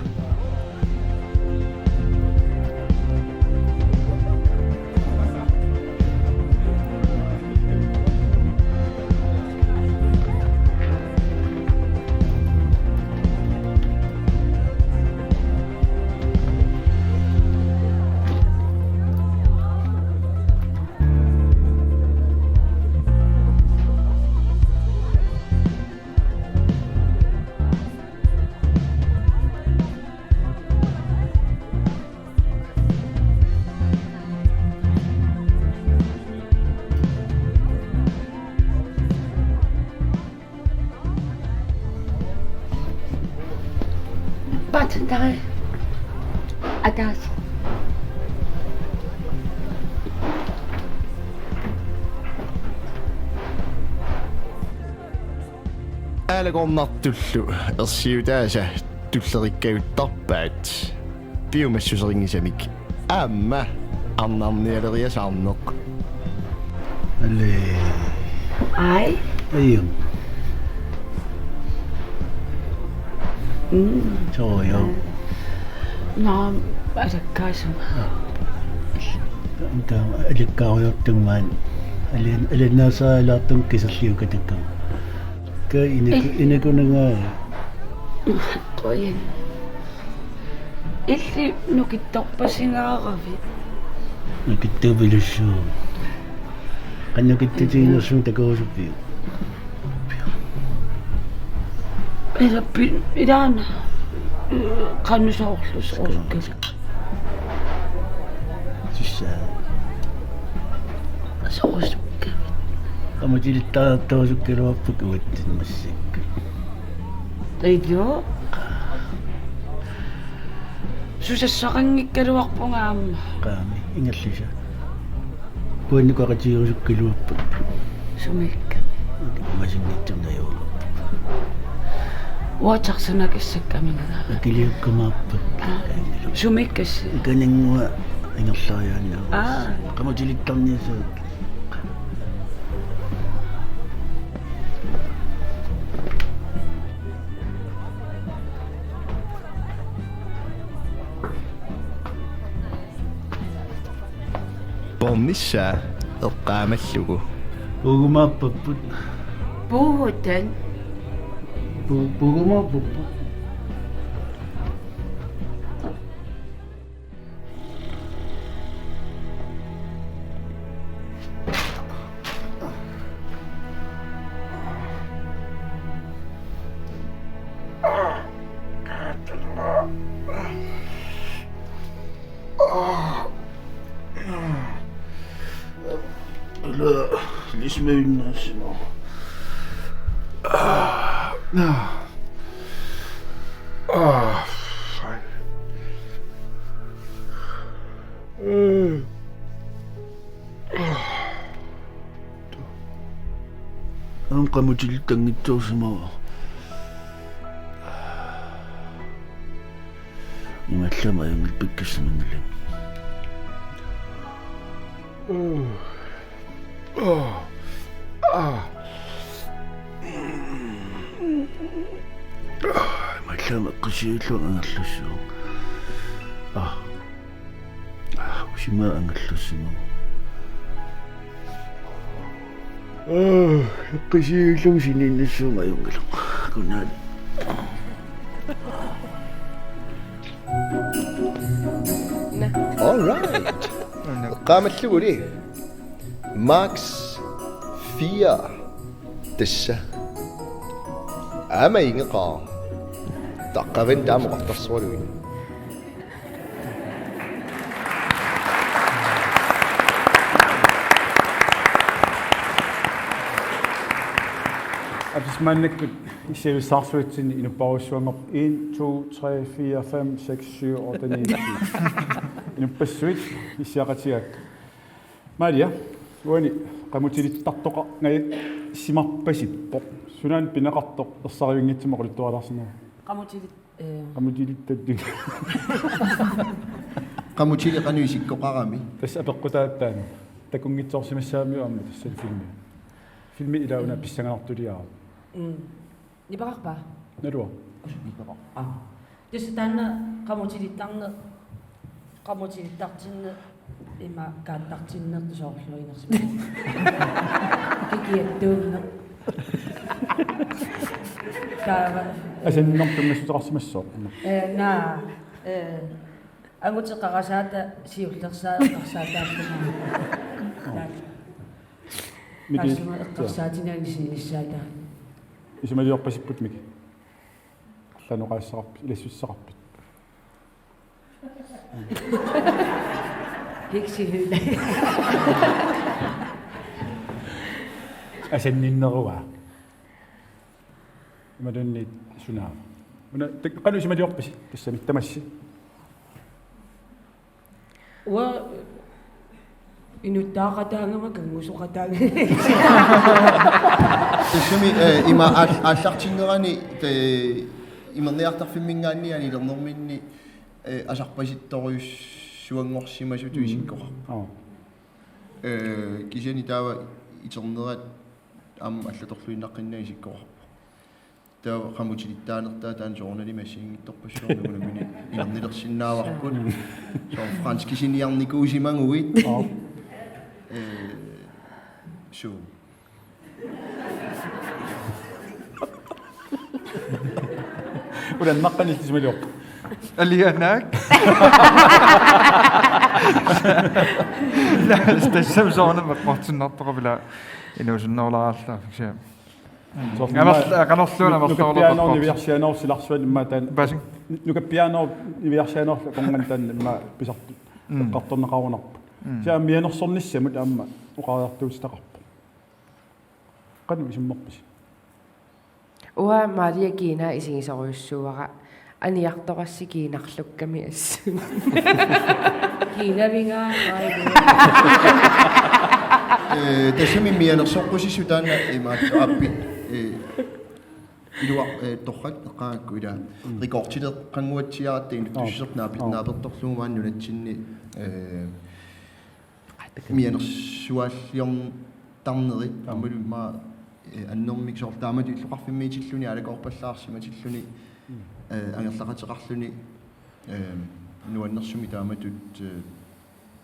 But there, ataaseq. Aalakoornartullu ersiutaasa tullerikkajuttarpaat piumassuserinngisamik aamma arnarnialeriasaarneq. Alle. Ai. Ajum. Mm. Soorlu. Naamik, alakkaasunga. Aa. Taava alakkaarujoortumik maani. Alin-, alinnaaserialaartumik kiserliukkattakkama. Ka inaku-, inakunangaa. Qujan. Illit nukittorpasingaaravit? Nukittupilussuuvoq. Qanoq nukittutiginersugut takorusuppit? Ilappi-, ilaana. Qanoq soorlu soorlu. Tassa. Soorlu. Qamutilittaartorusukkaluarpakka uatsinnut massakkut. Taiju. Susassaqanngikkaluarpunga aamma. Qaami, ingerlisa. Kuannuku aqatigerusukkaluarpakka. Sumiikka. Masinngitsornajuuga. Uatsarsunakissakkaminnga. Akiliukkumaarpakka. Aa. Sumiikkassi? Kanannguaq ingerlariaannaa. Aa. Qamutilittarniassavat. Pornissaa eqqaamallugu. Puugumaarpapput. Puugutan. Pu-, puugumaarpapput. Ila, ilismavinnaassimavoq. Ah, ah. Ah, fine. Mm. Ah. Aamma qamutilittanngitsoorsimavoq. Imallama ajunngilaq pikkassamanngilanga. Imallama eqqissillunga angerlassuunga. Aa. Aa, usimaa angerlassimavoq. Aa, eqqissillunga siniinnassuunga ajunngilaq. Godnat. All right. Eqqaamalluguli. Max fire. Tassa. Aamma ingeqaaq. Taqqavani taama oqartarsualuit. Apismaannakkut issiavissaarsuatsinni inuppassuanngorput en, to, tre, fire, fem, seks, syv, otte, ni, ti. Inuppassuit issiaqatigaakka. Maria, uani qamutilittartoqarngajassimarpasippoq. Sunaana pineqartoq ersarivinngitsumik oqaluttualaarsinnaavat? Qamutilit-, ee. Qamutilittattut. Qamutili qanoq isikkoqarami? Tassa apeqqutaavoq taanna. Takunngitsoorsimassagamigit aamma tassa filmi. Filmi ilaa una pissanganartuliaavoq. Mm. Nipeqarpa? Naluara. Nipeqarpa? Aa. Tassa taanna qamutilittarneq, qamutilittartinneq, ima kaattartinnertut soorlu inersimasut. Kikiattuunneq. Taava. Asanninnermut tunngassuteqarsimassooq. Ee, naa, ee, angutit qarasaata siullersaat eqqarsaataallunga. Taava. Miki. Taassuma eqqarsaatinnginnami sinissaata. Isumaliorpasipput Miki. Arlaannik oqaaseqarpit, ilassuteqarpit. Heksehøl. Asanninneruaa. Imaluunniit sunaava. Una, tak-, qanoq isumaliorpisi, tassami tamassi. Uanga inuttaaqataagama kanngusoqataagama. Tassami, eh, ima aal-, aallartinnerani, te-, imerniartarfimminngaanniit anilernerminni, eh, asarpasittorujussuanngorsimasutut isikkoqarpoq. Aap. Eh, kisianni taava iternerat aamma allattorluinnaqqinnaaq isikkoqarpoq. Taava qamutilittaanertaa taanna soorunalimi assigiinngitsorpassuarnik unammini inernilersinnaavarput. Soorlu franskisiniarnikuusimaguit. Aap. Eh, suu. Ulannaqqanillu isumaliorpoq. Alianak. Ila, tassami soorunami eqqortuinnartoqarpoq ila inuusunnerulaarlugu. Soorlu amerla-, qanorluunniit nu-, amerlasoorpoq. Nukappiaanoorlu niviarsiaanoorlu silarsuani immaqa taanna. Paasik. Nukappiaanoorlu niviarsiaanoorlu akornanni taanna immaqa pisartoq. Mm. Eqqartorneqarunarpoq. Mm. Kisianni mianersornissamut aamma oqariartuutitaqarpoq. Qanoq isummerpisi? Uanga Maria kiinaa isigisorujussuuara, aniartorassi kiinarlukkami assut. Kiinavigaa, Maria. Eh, tassami mianersoqqusissut taanna imaattoq aappit, eh, iluar-, eh, torrak eqqaagakku ila. Mm. Rekordileqqannguatsiaratta inuttussuseq naapi-, naapertorlugu maani nunatsinni, eh, mianersuaalliortarnerit aammalu immaqa, eh, annermik soorlu taamatut illoqarfimmiitilluni aalakoorpallaarsimatilluni, eh, angerlaqateqarluni, eh, nuannersumik taamatut, eh,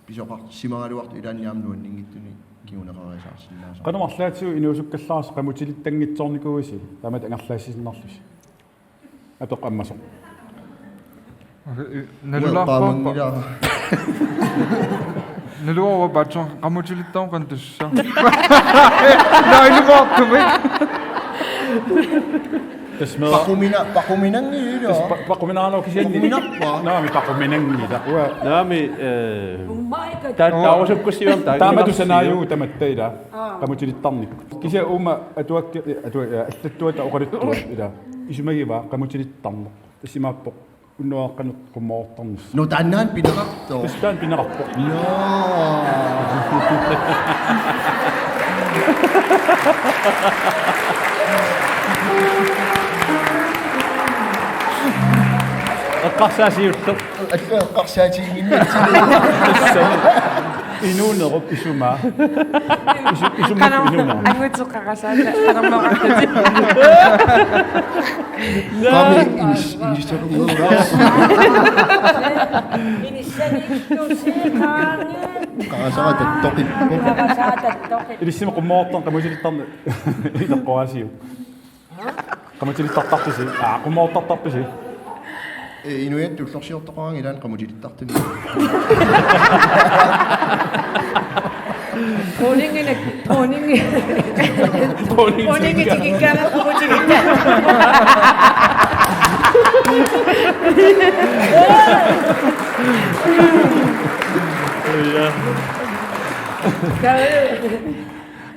pisoqarsimagaluartoq ilaanni aamma nuanninngitsumik kinguneqariasaarsinnaasoq. Qanoq arlaatigut inuusukkallarsi qamutilittanngitsoornikuuisi taamatut angerlaassiinnarlusi? Atoq ammasoq. Nalulaarpaappa. Ueqqaamanngilara. Naluara paatsoq qamutilittarneq qanoq tassa. Nailumaartumik. Tassa meera. Paqumina-, paquminanngilaq. Tassa pa-, paquminaanngilaq kisianni. Paquminarpa? Naamik paquminanngilaq. Uanga. Naamik, eh, Oh my God. Ta-, taarusukkussiuam taanna. Taamatut sanaajugut tamatta ila. Aa. Qamutilittarneq. Kisianni uuma atuakki-, atua-, allattuata oqaluttuat ila. Isumagivaa qamutilittarneq. Tassa imaappoq unnuaqqaneq qummoortarnissaq. No taannaana pineqartoq. Tassa taanna pineqarpoq. No. Eqqarsaatigiullugu. Akka eqqarsaatiginnginnatsigit. Inuunerup isumaa. Isu-, isumaa. Qanoq inuunerup. Anguteqarasaata qanormaa. Qaami inis-, inissarunnguugaa. Inissanittusiiqaangi. Qarasaata toqippoq. Qarasaata toqippoq. Ilissimi qummoortarneq qamutilittarneq ileqqoraasiuk. Qamutilittartarpisi? Aa, qummoortartarpisi? Ee, inuiattut ullorsiortoqaraangat ilaanni qamutilittartuni. Dronninginak, dronningi-, dronningi tikikkaangat qamutilittar-.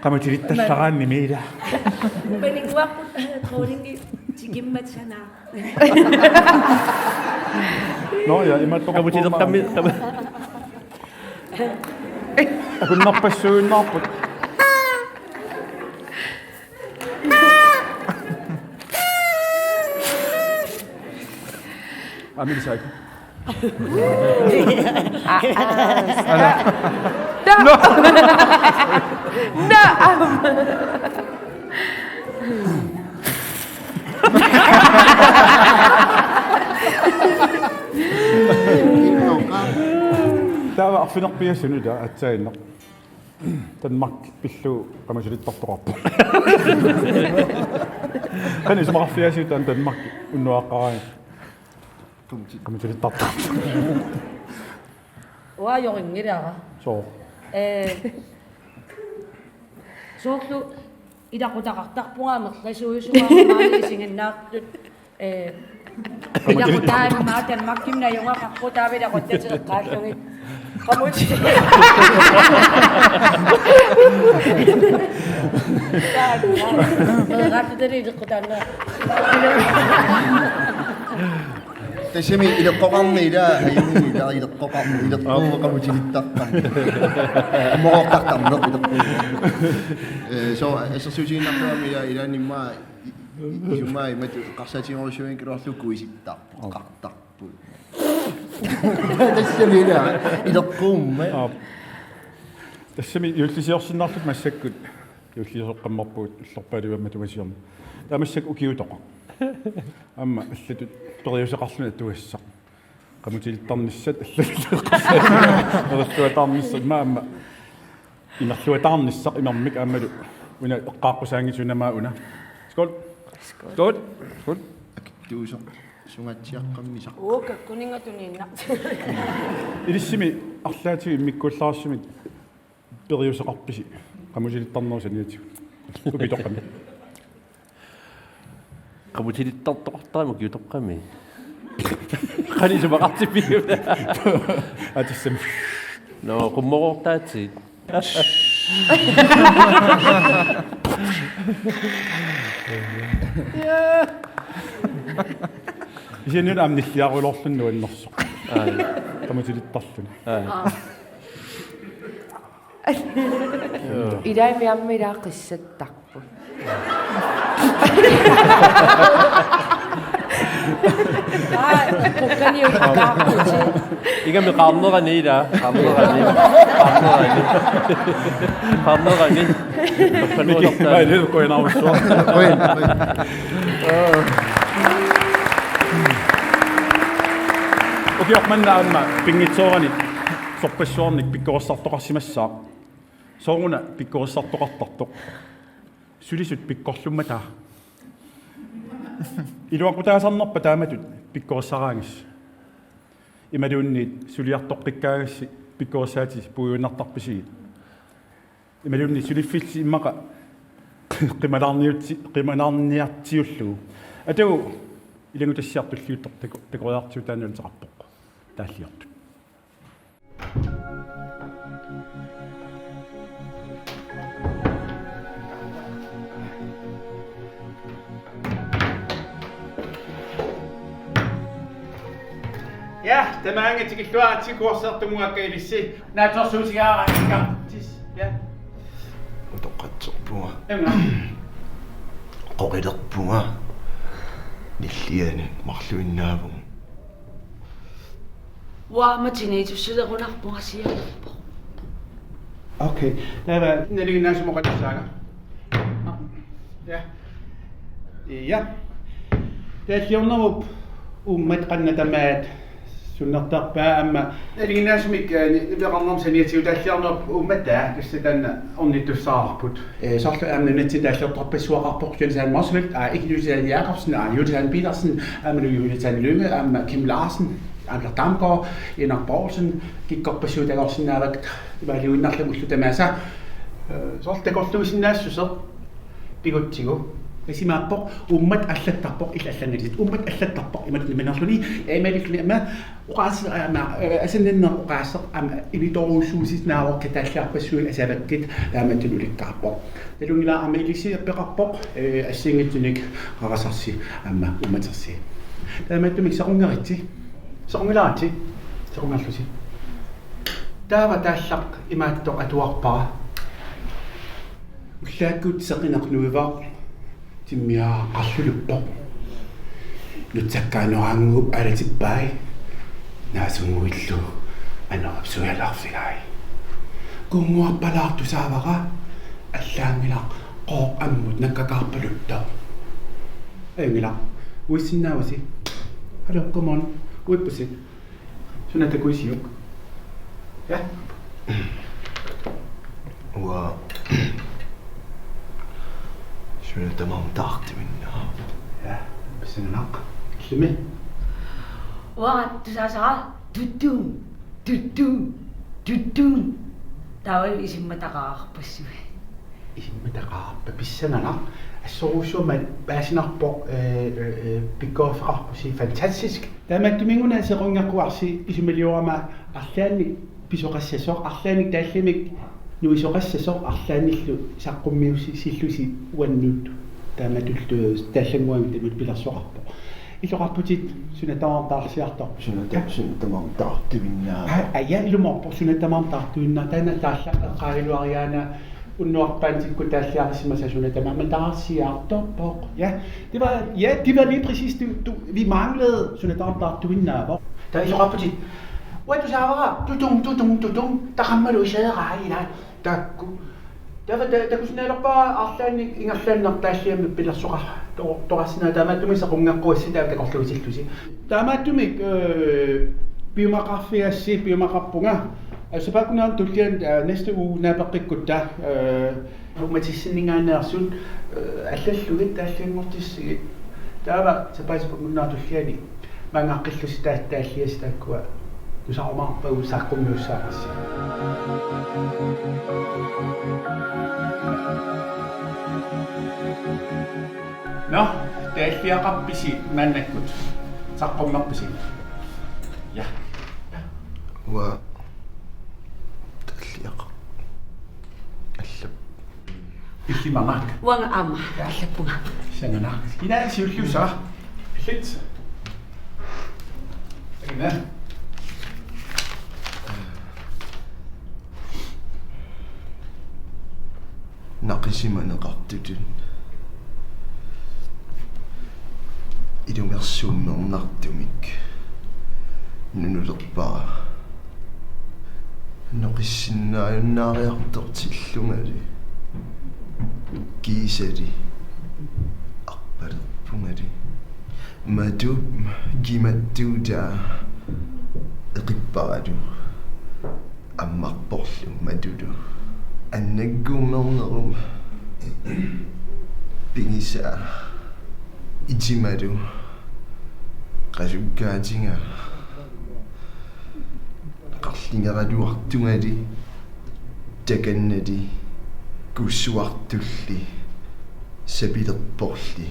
Qamutilittarlaraanni miila. Panikuarput dronningi tikimmat sanaa. Nå ja, imaattoq. Qamutilittarmi, qam-. Akunnarpassuinnarput. Amin saik. Ala. No. No. Taava arfineq-pingasunut aatsaannguaq. Danmark pillugu qamutilittartoqarpoq. Qanoq isumaqarfigaasiuk taanna Danmark unnuaqqaraangat? Qamuti-, qamutilittartoq. Uanga ajorinngilara. Soo. Ee, soorlu ilaqutaqartarpunga amerlasuusuarmik isiginnaartut. Ee, ilaqutaat immaqa Danmarkimi najugaqarput taava ilaquttatik eqqaallugit. Qamuti-. Taanna. Meeraatutali ileqqutaannaa. Tassami ileqqoqarneq ila, ajunngilaq, ila ileqqoqarneq, ileqquuvoq qamutilittartarneq. Moortartarneq ileqquuvoq. Ee, so, assersuutigiinnarluarmi ila, ilaanni immaqa i-, i-, isummaa imatut eqqarsaatigerujussuuinnarlugu kuisittarpoq, qartarput. Tassami ila, ileqquummat. Aap. Tassami juullisiorsinnarluta massakkut. Juulliusoqqammerpugut illorpaaluit matuma siorna. Taava massakkut ukiutoqaq. Aamma allatut periuseqarluni atugassaq. Qamutilittarnissat allatut. Imerluataarnissaq, aamma, aamma. Imerluataarnissaq imermik aammalu. Una eqqaaqqusaanngitsoq una aamma una. Skål. Skål. Skål. Tuusoq. Sungatsiaqqammisaq. Uu, kakkuninnga tuniinnaq. Ilissimi arlaatigut immikkuullarissumik periuseqarpisi? Qamutilittarnerup saniatigut. Ukiutoqqami. Qamutilittartoqartarami ukiutoqqami. Qanoq isumaqartippiuk? Atisam. Nå, qummoroortaatsit. Isinnut aamma nilliaruloorluni nuannersoq. Aa. Qamutilittarluni. Aa. Ilaami aamma ilaa qissattarput. Aa, qukkaniukkaarputit. Igami qaarnerani ilaa, qaarnerani, qaarnerani. Qaarnerani. Miki, mailil quinarussuaq. Quin, quin. Ukioq manna aamma pinngitsoorani sorpassuarnik pikkorissartoqarsimassaaq. Sooruna pikkorissartoqartartoq? Sulisut pikkorlummata. Iluaqutaasarnerpa taamatut pikkorissaraangassi? Imaluunniit suliartoqqikkaagassi pikkorissaatit puiguinnartarpisigit? Imaluunniit suliffilli immaqa qimalaarniutsi-, qimalaarniartiullugu? Atagu ilanngutassiaq tulliuttoq taku-, takoriartigu taanna nuanneqarpoq. Taalliortut. Ja, tamaanga tikilluaritsi, kursertunnguakka ilissi. Naatsorsuutigaara ikka. Tis, ja. Utoqqatserpunga. Emma. Qoqilerpunga. Nilliani marluinnaavugut. Uanga tinnitussulerunarpunga sianerpoq. Okay. Taava nalinginnaasumik oqalussaaga. Ja. Ja. Taalliornerup uummat qanoq tamaat sunnertarpa aamma? Nalinginnaasumik, eh, ni-, nipeqarnermut saniatigut taalliornerup uummat tassa taanna ornittussaavoq. Eh, soorlu aamma nunatsinni taalliortarpassuaqarpoq Jonathan Motzfeldt, aa, ikke Jonathan Jakobsen, aa, Jonathan Petersen, aamma Jonathan Lynge, aamma Kim Larsen, Anker Damgaard, Inar Poulsen, kikkorpassuit takorsinnaavakkit imaluinnarlugit ullut tamaasa. Eh, soorlu takorluuisinnaassuseq pigutsigu. Isumaappoq, uummat allattarpoq, illit allanngilasi. Uummat allattarpoq, imatut nammineerluni, imaluunniit aamma oqaas-, aamma, eh, asanninneq oqaaseq, aamma, initoorujussuusisinnaavoq kataalliarpassuit asavakkit, taamatut ulikkaarpoq. Nalunngilara aamma ilissi appeqarpoq, eh, assigiinngitsunik qarasarsi, aamma, uummatersi. Taamaattumik sequnngeritsi. Sequnngilaritsi. Sequnngerlusi. Taava taallaq imaattoq atuarpara. Ullaakkut seqineq nuivoq, timmiaqqarluluppoq. Nutsakkaannoraannguup alatippai. Naasunnguillu anorip sujallaarfigai. Kuunnguarpalaartusaavara, allaanngilaq qooq ammut nakkakaarpaluttoq. Ajunngilaq. Uissinnaavusi. Hallo, come on. Uippusi. Suna takuisiuk? Ja. Uanga suna tamarmi taartuinnaavara. Ja, pissanganaq. Illumi? Uanga tusaasara tuttung, tuttung, tuttung. Taava isummataqarpassuit. Isummataqarpa, pissanganaq. Assorujussuarmik paasinarpoq, eh, eh, eh, pikkoriffiqarpusi, fantastisk. Taamaattumik una sequnngeqquarsi isumaliorama arlaannik pisoqassasoq, arlaannik taallamik nuisoqassasoq, arlaannillu saqqummiussisillusi uannut. Taamatullu taallannguamik taamatut pilersoqarpoq. Illoqarputit suna tamarmi taarsiartorput? Suna ta-, suna tamarmi taartuinnaavara. Aa, aja, ilumoorpoq, suna tamarmi taartuinnaa-, taanna taallaq eqqaagaluariaana unnuarpaantikkut taalliarissimasaa suna tamarmi taarsiartorpoq. Ja, det var, ja, det var lige præcis det, du, vi manglede, suna tamarmi taartuinnaavoq. Taava illoqarputit: Uanga tusaavara, tutung, tutung, tutung, taqammalu iseeraa ilaa. Taakku. Taava ta-, takusinnaalerpara arlaannik ingerlaannaq taalliammi pilersoqar-, to-, toqarsinnaavoq, taamaattumik sequnngeqquassi taava takorluuisillusi. Taamaattumik, eh, piumaqarfigassi, piumaqarpunga. Sapaatip akunnera tulliani, eh, næste uge naapeqqikkutta, eh, uumatissinninngaanneersut, eh, allallugit taallianngortissigit. Taava sapaatip akunnera tulliani Maanngaqqillusi taas taalliasi taakkua tusaarumaarpagut saqqummiussaavarsi. Nå, taalliaqarpisi maannakkut? Saqqummerpisi? Ja. Uanga taalliaqarpunga. Allap. Illimanaak. Uanga aamma. Ja. Allappunga. Sanganaq. Ina siulliussara. Illit. Ina. Naqisimaneqartutut ilungersuummernartumik nunulerpara. Noqissinnaajunnaariartortillungali kiisali arpalerpungali matup kimattuutaa eqipparalu ammarporlu matulu annakkuummernerup pigisaa itimalu qasukkaatigaa qarlingeraluartungali takannali kuussuartulli sapilerporli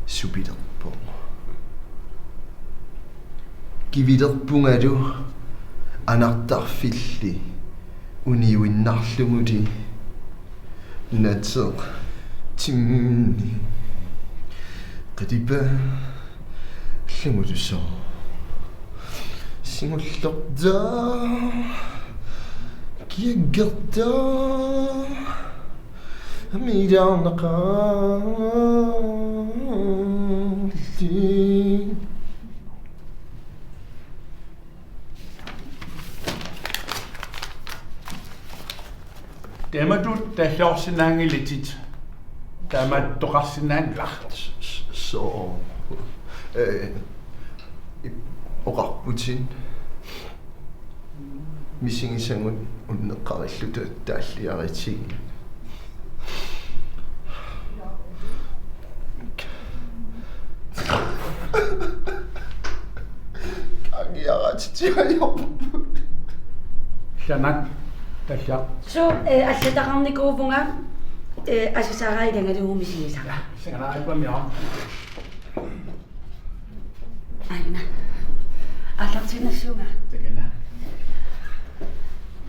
supilerpoq. Kivilerpungalu anartarfilli uniuinnarluguli nateq timminni qalipaallugulu sooq singullertaa kiaggertaa amiilaarnaqaarlutik. Taamatut taalliorsinnaanngilatit, taamaattoqarsinnaanngilaq. S-, s-, sooq. Eh, ip-, oqarputit. Misigisagut unneqqarilluta taalliaritigit. Angiaratsitsiajorput. Sanak, tassa. Suu, eh, allataqarnikuuvunga, eh, Asasaara ilagalugu misigisara. Sanganaq aappaamiaa. Aana. Aallartiinnassuunga. Takanna.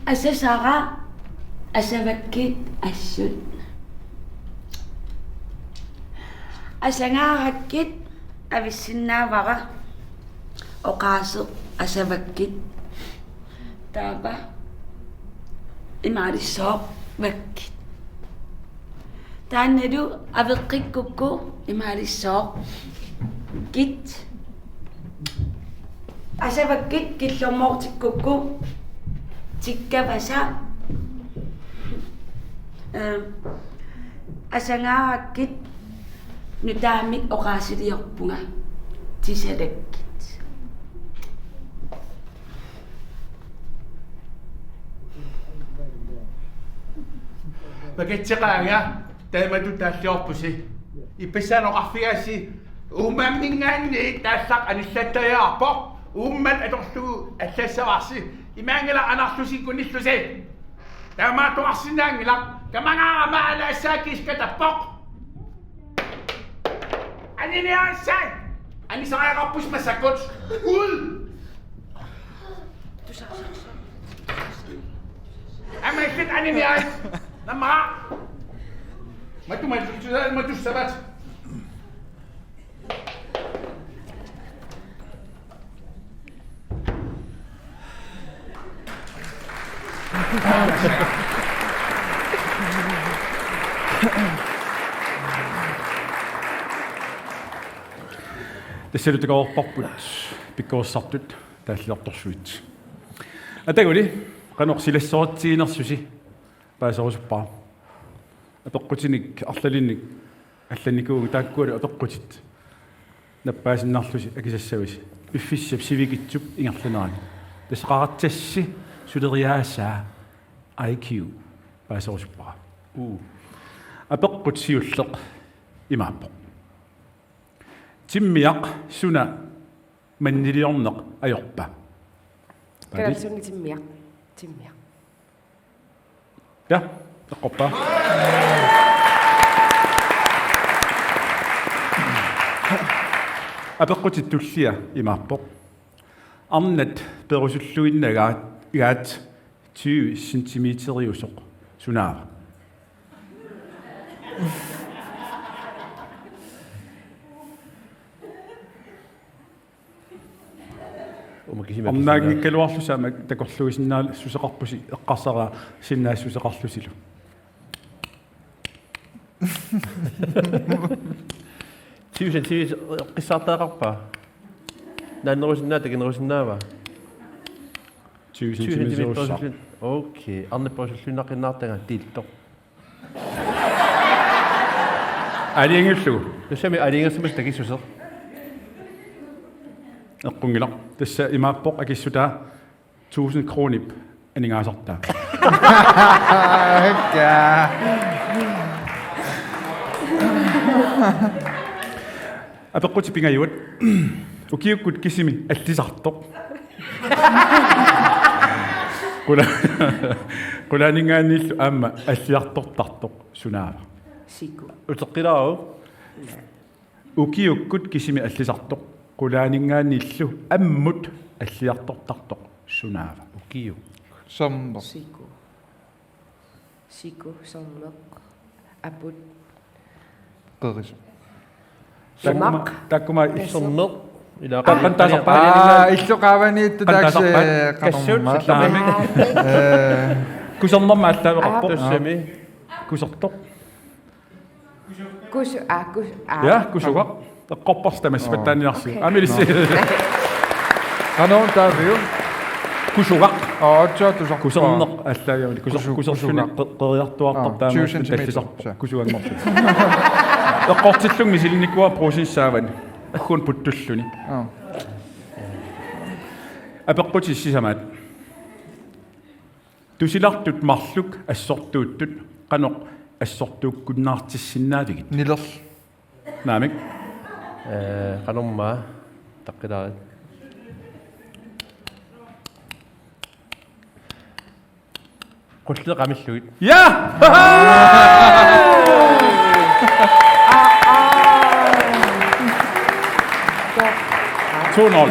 Asasaara, asavakkit assut. Asangaarakkit avissinnaavara. Oqaaseq asavakkit. Taava imaalissaaq vakkit. Taannalu aveqqikkukku imaalissaaq kit. Asavakkit killormoortikkukku tikkavasa. Ehm, asangaarakkit nutaamik oqaasiliorpunga tisalakkit. Pakatseqaanga taamatut taalliorpusi. Ippassaq oqarfigaassi uummamminngaanniit taallaq anillattajaarpoq. Uummat atorlugu allassavarsi. Imaanngilaq anarlusi kunillusi. Taamaattoqarsinnaanngilaq. Kamangaarama alaassaaq kiiskatappoq. Aniniassai! Anisariaqarpusi massakkut. Ud! Amerfit aniniai! Namma! Matu, matu, matu, sabat. Tassalu takoreerparput pikkorissartut taalliortorsuit. Ataguli qanoq silassoritsiginersusi paaserusuppara. Apeqqutinik arlalinnik allannikuuvunga taakkualu apeqqutit nappaasinnarlusi akisassavasi. Piffissap sivikitsup ingerlanerani. Tassa qaratsassi suleriaasaa I Q paaserusuppara. Uu. Apeqqut siulleq imaappoq: Timmiaq suna Manniliorneq ajorpa? Kalaallisuunniit timmiaq. Timmiaq. Ja, eqqorpa. Apeqqutit tullia imaappoq: Arnat perusulluinnagaat, -gaat tyve centimeteriusoq sunaava? Uma kisima. Arnaanngikkaluarlusi aamma takorluuisinnaasoqarpusi, eqqarsarsinnaassuseqarlusilu. Tyve centimeter eqqissaartaqarpa? Naannerusinnaava, takinerusinnaava? Tyve centimeter. Tyve centimeter. Okay. Arnat perusulluinnaqqinnaartagaat tiiltoq. Aalajangiullugu. Tassami aalajangersimasut takissuseq. Eqqunngilaq. Tassa imaappoq akissutaa tusind kronip aningaasartaa. Hakka. Apeqqutit pingajuat: Ukiukkut kisimi allisartoq, qula-, qulaaninngaanniillu aamma alliartortartoq sunaava? Siku. Uteqqilaaruk. Ukiukkut kisimi allisartoq, qulaaninngaanniillu ammut alliartortartoq sunaava? Ukiuk. Sermeq. Siku. Siku, sermeq, aput. Qerisoq. Simak. Taakkuma, taakkuma. Sermeq. Ila. Qan-, qan taasarpa? Aa, illu qaavaniittoq taakse. Qan taasarpa? Kassut, qanormaa. Sermeq. Ee. Kusernermik aallaaveqarpoq. Aa. Tassami. Kusertoq. Kus-, aa, kus-, aa. Ja, kusugaq. Eqqorparsi tamassi. Oo. Pattaanniarsi. Okay. Amilissi. Qanoq taaviu? Kusugaq. Aa, aatsaat tusarpaa. Kuserneq aallaavigalugu. Kuser-, kusu-, kuserluni kusugaq. Qe-, qeriartuartoq. Aa, taamaattumik tyve centimeter. Tallisarpoq. Sa. Kusuganngorluni. Eqqortillunga misilinnikuuara Brugsenip saavani. Ugguni puttulluni. Aa. Apeqqutit sisamaat. Tusilartut marluk assortuuttut qanoq assortuukkunnaartissinnaavigit? Nilerl. Naamik. Ee, qanormaa taqqilaarit? Qulleq qamillugit. Ja! To nul.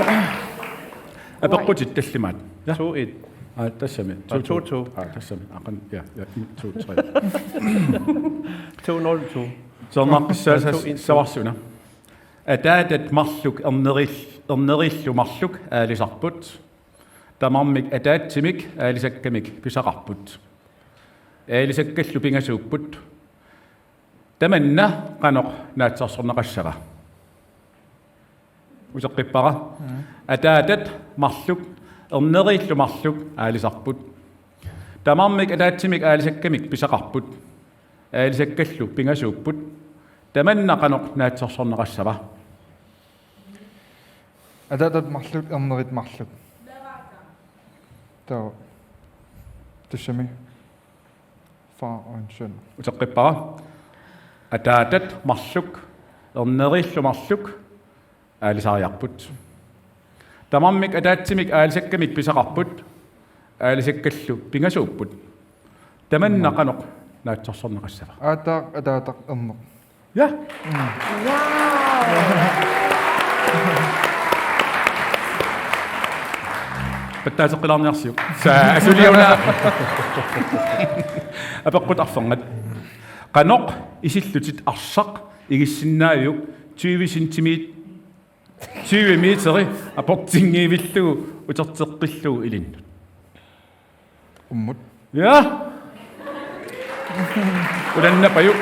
Apeqqutit tallimaat. Ja. To et. Aa, tassami. Aa, to to. Aa, tassami. Aqan, ja, ja, en, to, tre. To nul to. Soorunaaqqissaassavarsi una. Ataatat marluk erneriill-, erneriillu marluk aalisarput. Tamarmik ataatsimik aalisakkamik pisaqarput. Aalisakkallu pingasuupput. Tamanna qanoq naatsorsorneqassava? Uteqqippara. Mm. Ataatat marluk erneriillu marluk aalisarput. Tamarmik ataatsimik aalisakkamik pisaqarput. Aalisakkallu pingasuupput. Tamanna qanoq naatsorsorneqassava? Ataatat marluk ernerit marluk. Taava. Tassami. Far og en søn. Uteqqippara. Ataatat marluk erneriillu marluk aalisariarput. Tamarmik ataatsimik aalisakkamik pisaqarput. Aalisakkallu pingasuupput. Tamanna qanoq naatsorsorneqassava? Aataaq, ataataq, erneq. Ja. Wow. Pattaaseqqilaarniarsiuk. Sa asuliuna. Apeqqut arfernat. Qanoq isillutit arsaq igissinnaaviuk tyve centimeter, tyve meteri aportinngivillugu uterteqqillugu ilinnut? Qummut. Ja. Ulannapajuk.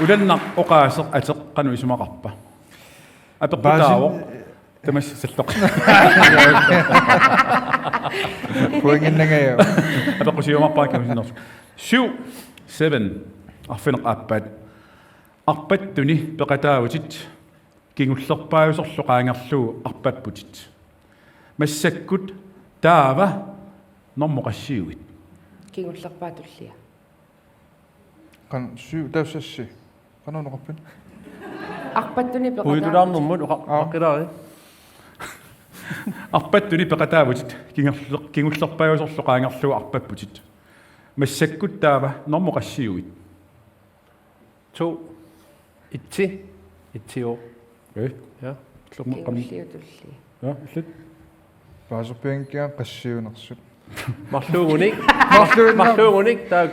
Ulannaq oqaaseq ateq qanoq isumaqarpa? Apeqqutaavoq. Baasin. Tamassi salloq. Pointinnangajappoq. Apeqqut siumarpara kingusinnersut. Syv, seven. Arfineq-aappaat. Arpattuni peqataavutit kingullerpaajusorlu qaangerlugu arpapputit. Massakkut taava normu qassiugit? Kingullerpaat tullia. Qan-, syv, taava seks. Qanoq oqarpit? Arpattuni peqataavutit. Puitulaarnermut oqa-, Aa. Oqaqilaari. Arpattuni peqataavutit kingerler-, kingullerpaajusorlu qaangerlugu arpapputit. Massakkut taava normu qassiuit? To. Itsi. Itsi, jo. Okay. Ja. Kingulliutulli. Ja, illit. Paaserpianngikkiga qassiunersut. Marluugunik. Marluugunik. Marluugunik, taava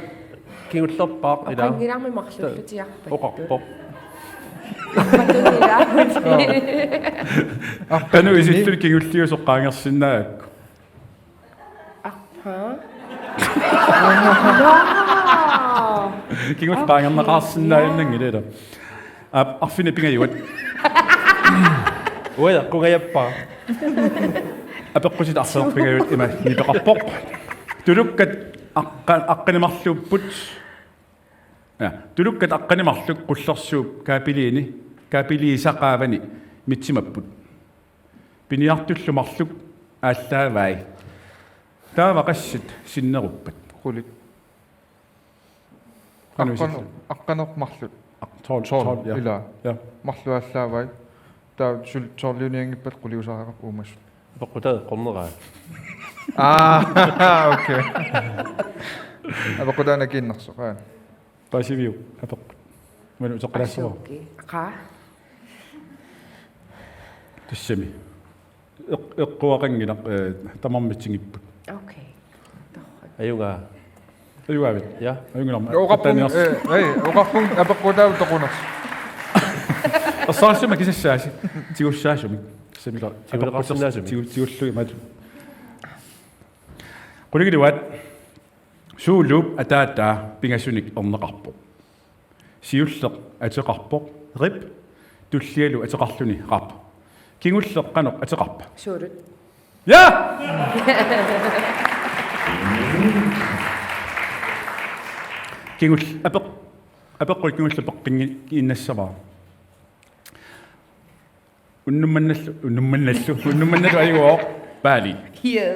kingullerpaaq ilaa. Oqanngilarmi marluullutiarpat. Oqarpoq. Arpattuni ilaa. Qanoq isilluni kingulliusoq qaangersinnaagakku? Arpa. Kingulleq qaangerneqarsinnaajunnaanngilaq. Aap, arfineq-pingajuat. Uanga qungajappara. Apeqqutit arfineq-pingajuat ima nipeqarpoq. Tulukkat aqqa-, aqqaneq-marluupput. Ja, tulukkat aqqaneq-marluk qullersuup kaapiliini, kaapiliisaqaavani mitsimapput. Piniartullu marluk aallaavai. Taava qassit sinneruppat? Qulit. Qanoq isillit? Aqqan-, aqqaneq-marluk. Aq-, tolv, tolv, tolv, ja. Ilaa. Ja. Marluk aallaavai. Taava sul-, tolviunianngippat quliusariaqarpat uumasut. Apeqqutaavoq eqqorneraa. Aa, okay. Apeqqutaavoq nakiinnersoq, aa. Paasiviuk apeqqut? Maanna uteqqilaassavara. Assuuki. Qaa. Tassami. Eq-, eqquaqanngilaq, eh, tamarmik tiguppat. Okay. Torrak. Ajugaa. Ajugaavit? Ja. Ajunngilaq. Oqarpunga, eh, eh, oqarpunga apeqqutaavoq toqunersoq. Ersarissumik kisassaasi. Tigussaasumik. Samila. Tiguleqarsinnaasumik. Tigu-, tigullugu imaat. Qulingiluaat. Suuluup ataataa pingasunik erneqarpoq? Siulleq ateqarpoq: Rip, tullialu ateqarluni: Rap. Kingulleq qanoq ateqarpa? Suulut. Ja! Kingul-, apeq-, apeqqut kingulleq peqqinngi-, innassavara. Unnuk mannallu, unnuk mannallu, unnuk mannallu ajugaavoq Paali. Kiu.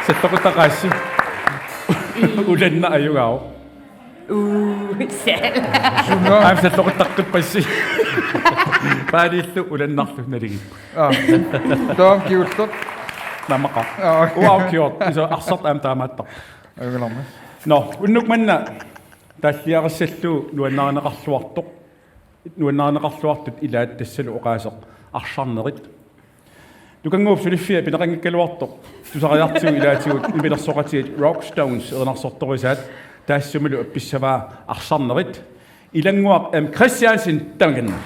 Salloqittaqaasi. Ulanneq ajugaavoq. Uu, sal. Aamma salloqittaqqippassi. Paalillu ulannarlu naligipput. Aa. Taam kiullut. Nammaqa. Aa, okay. Uau kiort. Iso arsartut aamma taamaattarput. Ajugaluarmi. Nå, unnuk manna taalliarissallugu nuannarineqarluartoq. Nuannarineqarluartut ilaat tassalu oqaaseq Arsarnerit. Nukannguup suliffia pineqanngikkaluartoq tusariartigu ilaatigut nipilersoqatigiit Rock Stones erinarsortorisaat, taassumalu appissavaa Arsarnerit. Ilannguaq M. Christiansen, tamakkerlugu.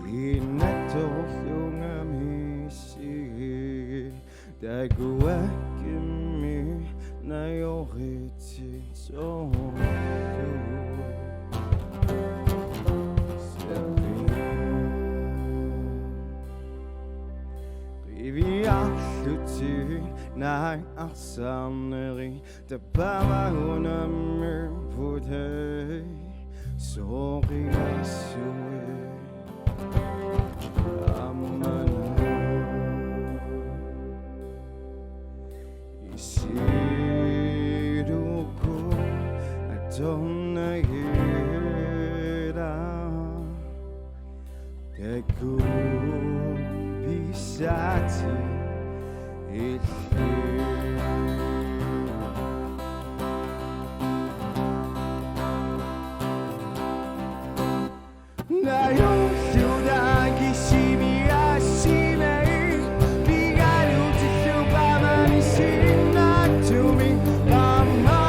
Sinattorlunga missigigit takuakkimmi najoritsit soorlu. Qiviarlutik naak Arsarnerit tappavavut nammineq putai soqiassuit. Aamma isiluku atornagila. Takuuk pisaatit illit. Najorluta kisimi assinai. Pigalutillu pamani sinnattumi. Aamma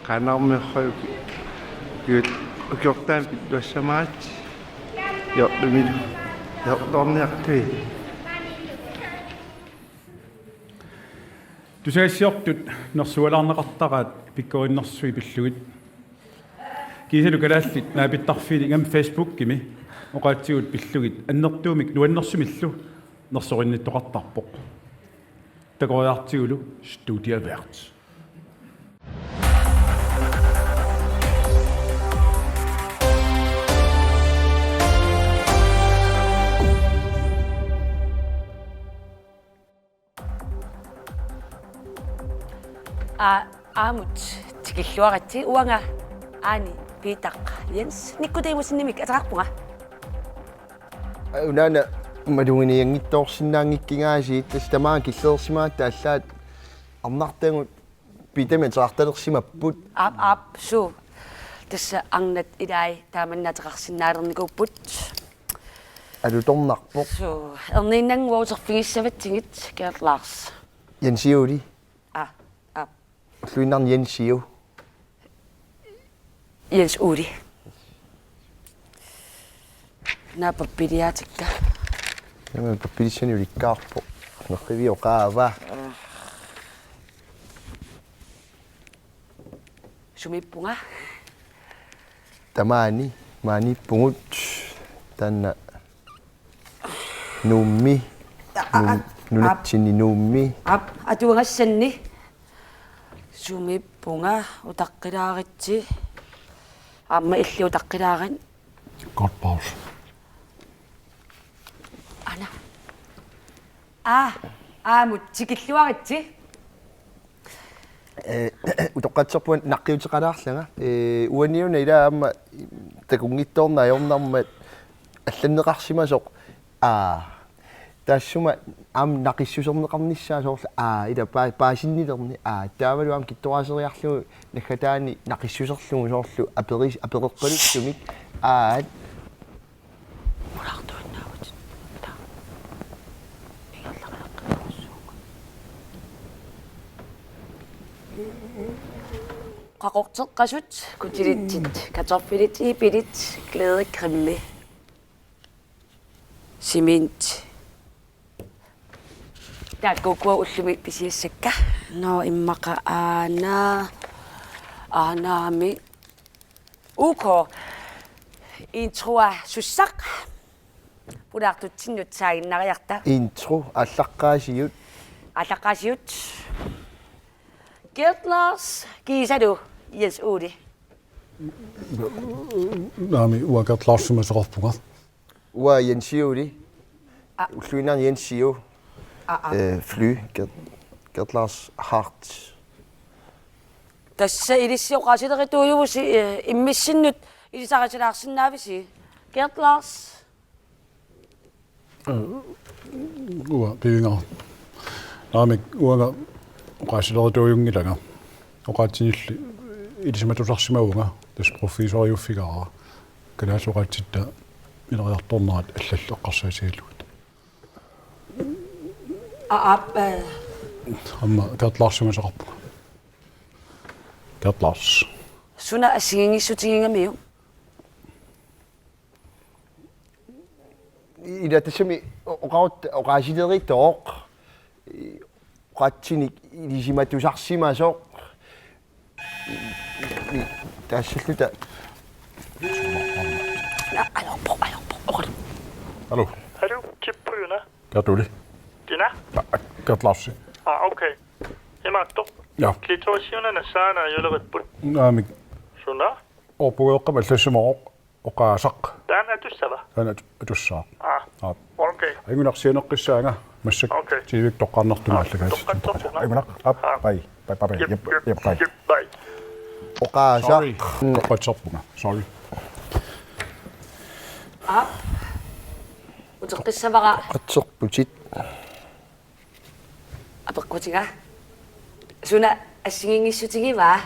Qanormi ukiut-, ukiortaami pilluassamaat. Jortumilu. Jortorniartui. Tusagassiortut nersualaarneqartaraat pikkorinnersui pillugit. Kiisalu kalaallit naapittarfiini ingammik Facebookimi oqaatsigut pillugit annertuumik nuannersumillu nersorinnittoqartarpoq. Takoriartigulu studievært. Aa, aamut tikilluaritsi uanga Aani Peter Jens. Nikkut Davidsenimik ateqarpunga. Unaana maluginianngitsoorsinnaanngikkiga aasiit, tassa tamaanga killeersimaat taallaat arnartagut Petermik ateqartalersimapput. Aap, aap, suu. Tassa arnat ilaat taamanna ateqarsinnaalernikuupput. Alutornarpoq. Suu, erniinnannguaq uterfigissavatsigit, Gert Lars. Jensiuli. Aa, aa. Ulluinnarni Jensiu. Jens Ole. Naappa piliaatikka. Jamen, pappilissani ulikkaarpoq. Nerrivioq qaava. Sumiippunga? Tamaani, maaniippugut. Taanna Nuummi. A, a, a, Nuum-, nunatsinni Nuummi. Aap, atuagassanni. Sumiippunga, utaqqilaaritsi. Aamma illit utaqqilaarit. Kort pause. Aana. Aa, aamma tikilluaritsi. Ee, utoqqatserpunga naqqiuteqalaarlanga. Ee, uaniuna ila aamma takunngitsoornani ajornarmat allanneqarsimasoq. Aa. Taassuma aamma naqissuserneqarnissaa soorlu. Aa, ila paa-, paasinnilerni. Aa, taavalu aamma kittoraasereerlugu naggataani naqissuserlugu soorlu aperis-, apereqalussumik. Aa. Pulaartuinnaavutit. Taa. Ingerlaqalaqqaarussuugut. Qaqorteqqasut, kutilitit, kartoffelit, iipilit, glædegrimme. Cement. Taakku ukua ullumi pisiassakka. Nå, immaqa aana. Aanaami. U K. Introa sussaq. Pulaartutsinnut saaginnariarta. Intro, aallaqqaasiut. Aallaqqaasiut. Gert Lars, kiisalu, Jens Ole. Naamik, uanga Gert Larsimik ateqarpunga. Uanga Jensiuli. Aa. Ulluinnarni Jensiu. Aa, aa. Ee, fly, Gert, Gert Lars Hart. Tassa ilissi oqaasilerituujuvusi, ee, immissinnut ilisaritilaarsinnaavisi. Gert Lars. Ee, uanga pivinga. Naamik, uanga oqaasilerituugunngilanga. Oqaatsinilli ilisimatusarsimavunga, tassa professoriuffigaara. Kalaallit oqaatsitta ileriartornerat allallu eqqarsaatigalugit. Aa, aap, ee. Aamma Gert Larsimik ateqarpunga. Gert Lars. Suna assigiinngissutigigamigit? Ila tassami o-, oqarutta oqaasileritooq. Oqaatsinik ilisimatusarsimasoq. Taassalluta. Aa, ajorpoq, ajorpoq, oqalu. Aluu. Aluu, Kippu-una. Gert Ole. Kina? Aa, Gert Larsi. Aa, okay. Imaattoq. Ja. Klitorisiuna nassaanut ajuleripput. Naamik. Suna? Orpugeeqqami allassimavoq. Oqaasaq. Taanna atussava? Taanna at-, atussaaq. Aa. Aap. Okay. Angunarsianeqqissaanga massakkut. Okay. T V-kkut toqqaannartumik aallakaatitsinni. Toqqaannartumik. Angunak. Aap, aa, bye. Bye, bye, bye. Jep, jep, jep, bye. Jep, bye. Oqaasaq. Sorry. Toqqatserpunga. Sorry. Aap. Uteqqissavara. Toqqatserputit. Apeqqutiga. Suna assigiinngissutigivaa?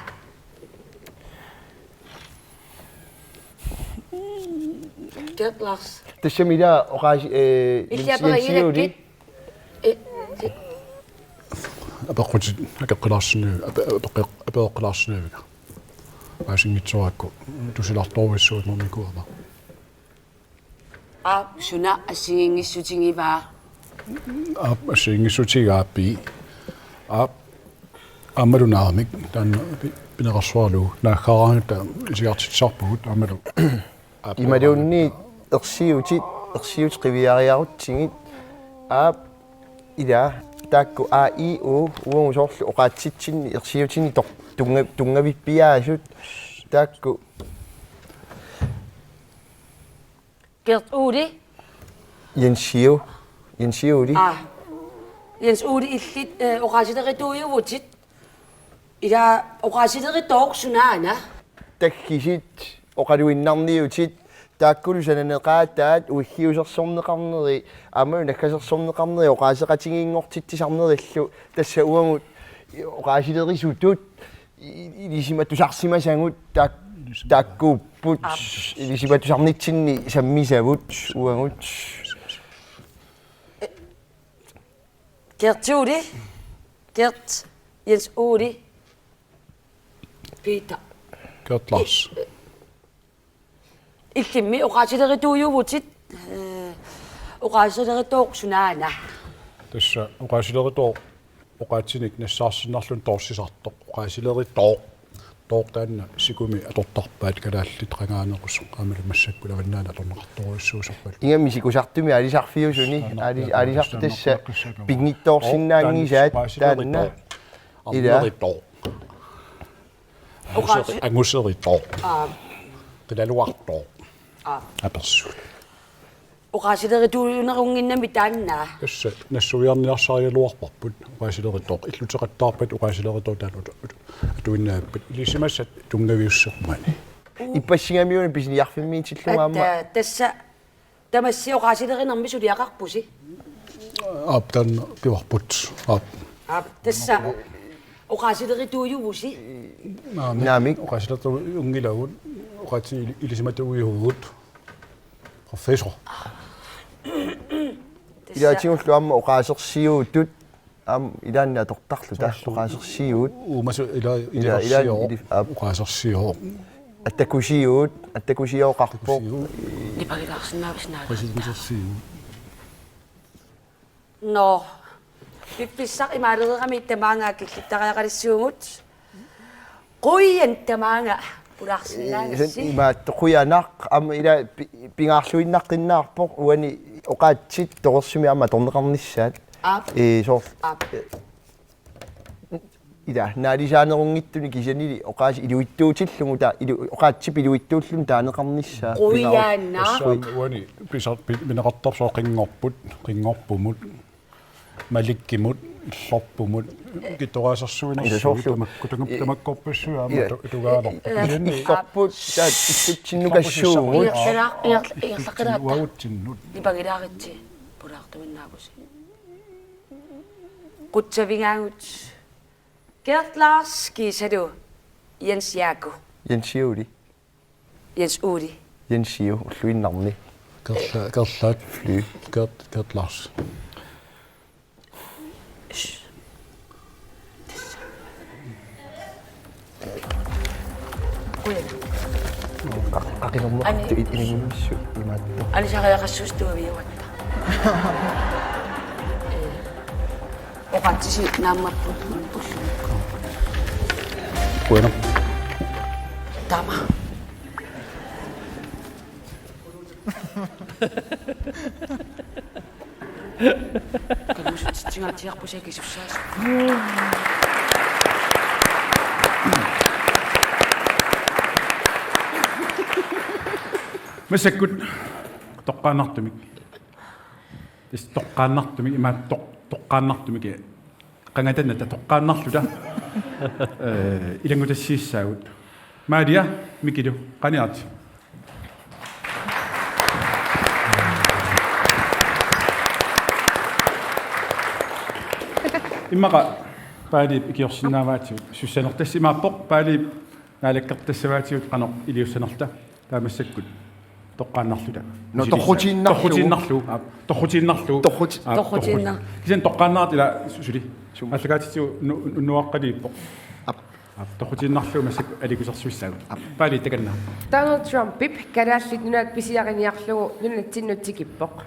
Gert Lars. Tassami ila oqaasi-, ee, illi Jens-, aperigilakkit. Jensiuli. Ee, ti-. Apeqqutit akeqqilaarsinnavi-, ape-, apeqqi-, apeqqilaarsinnaviga. Aasinngitsoraakku tusilartorujussuuvoq normikuama. Aap, suna assigiinngissutigivaa? Aap, assigiinngissutigaapi. Aap, aammalu naamik, taanna pi-, pineqarsuarlu naaggaaraangatta isigartitsisarpugut, aammalu. Aap, imaluunniit ersiutit, ersiutit qiviariarutsigit. Aap, ila, taakku A I O, uagut soorlu oqaatsitsinni, ersiutinni tor-, tunnga-, tunngavippiaasut, taakku. Gert Ole? Jensiu. Jensiuli. Aa. Jens Ole, illit, ee, oqaasilerituujuvutit. Ila oqaasileritooq sunaana? Taggisit. oqaluinnarniutit, taakkulu sananeqaataat uilliusersorneqarneri aamma naggasersorneqarneri oqaaseqatigiinngortitsisarnerillu, tassa uagut oqaasilerisutut i-, ilisimatusarsimasagut taak-, taakkuupput. Ilisimatusarnitsinni sammisavut uagut. Gert Ole. Gert. Jens Ole. Peter. Gert Lars. Illimmi oqaasilerituujuvutit, eh, oqaasileritooq sunaana? Tassa oqaasileritooq oqaatsinik nassaarsinnarluni toorsisartoq. Oqaasileritooq. Tooq taanna sikumi atortarpaat kalaallit qangaanerusoq aammalu massakkut avannaani atorneqartorujussuusarput. Ingammik sikusartumik aalisarfiusuni, aali-, aalisartut tassa pinngitsoorsinnaanngisaat taanna. Ila. Anguseritooq. Oqaasi- Anguseritooq. Aa. Qilaluartooq. Aa. Apersuut. Oqaasilerituujunerunnginnami taanna. Tassa nassuiarniarsarigaluarparput oqaasileritooq. Illuteqattaarpat oqaasileritooq taanna ut-, ut-, atuinnaapput. Ilisimasat tunngaviussermani. Ippassigamiuna pisiniarfimmiitillunga aamma. Atta, tassa tamassi oqaasilerinermi suliaqarpusi. Aap, taanna pivarput. Aap. Aap, tassa oqaasilerituujuvusi. Naamik. Naamik. Oqaasilerituujunngilagut, oqaatsinik ili-, ilisimatuujuvugut. Professor. Tassa. Ilaatigullu aamma oqaasersiuutut. Aamma ilaanni atortarluta. Soorlu oqaasersiuut. Uumasoq ila-, ila-, ilivarsiooq, ili-, aap. Oqaasersiooq. Attakusiuut, attakusiooqarpoq. Attakusiuut. Nipangilaarsinnaavisi naalaarsinnaavoq. Præsidentsersiuut. Nå. Piffissaq imaalereerami tamaanga killittariaqalissuugut. Qujan tamaanga pulaarsinnaagassi. Eh, imaattoq qujanaq aamma ila pi-, pingaarluinnaqqinnaarpoq uani oqaatsit torersumik aamma atorneqarnissaat. Aap. Eh, soor-, aap. Ila, naalisaanerunngitsuni kisiannili oqaasii iluitsuutillugu taa-, ilu-, oqaatsip iluitsuulluni taaneqarnissaa. Qujanaq. Pingaarut-, tassa uani pisar-, pi-, pineqartarpoq soorlu qinngorput, qinngorpumut. Malikkimut, illorpumut, kittoraasersuinersugut, ila soorlu tamakku-, tamak-, i-, tamakkorpassuit aamma i-, tu-, tugaalerput. I-, kisianni illorput, taava illutsinnukassuugut. Illorput sissamut. Ingerlaqilaa-, ingerl-, ingerlaqilaarta. Uagutsinnut. Nipangilaaritsi, pulaartuinnaavusi. Qutsavigaagut. Gert Lars kiisalu Jens Jaaku. Jens Juuli. Jens Ole. Jens Sio, ulluinnarni. Kerla-, Kerlaat. Fly. Gert, Gert Lars. Qujan. Qa-, qaqinerneqartut. Ani-, it-, ilingumissu imaattoq. Anisariaqassuusi tuaviugatta. Oqaatsisi naammapput ullumi. Qujanaq. Taama. Kangusutsitsingaatiarpusi akisussaasut. Massakkut toqqaannartumik. Tassa toqqaannartumik, imaattoq, toqqaannartumik. Qangatannata toqqaannarluta. Eh, ilanngutassiissaagut. Maria, Mikilu, qaniat. Immaqa Paaliip ikiorsinnaavaatigut sussanertassimaappoq, Paaliip naalakkertassavaatigut qanoq iliussanerluta. Taava massakkut toqqaannarluta. Nå, torrutiinnarlugu. Torrutiinnarlugu. Aap, torrutiinnarlugu. Torruti-, aap, torrutiinnar-, torruti-, kisianni toqqaannarat ila su-, suli. Sum-, aallakaatitsigut nu-, unnuaqqaliippoq. Aap. Aap, torrutiinnarlugu massakkut aliikkusersuissaagut. Aap. Paali takanna. Donald Trumpip Kalaallit Nunaat pisiariniarlugu nunatsinnut tikippoq.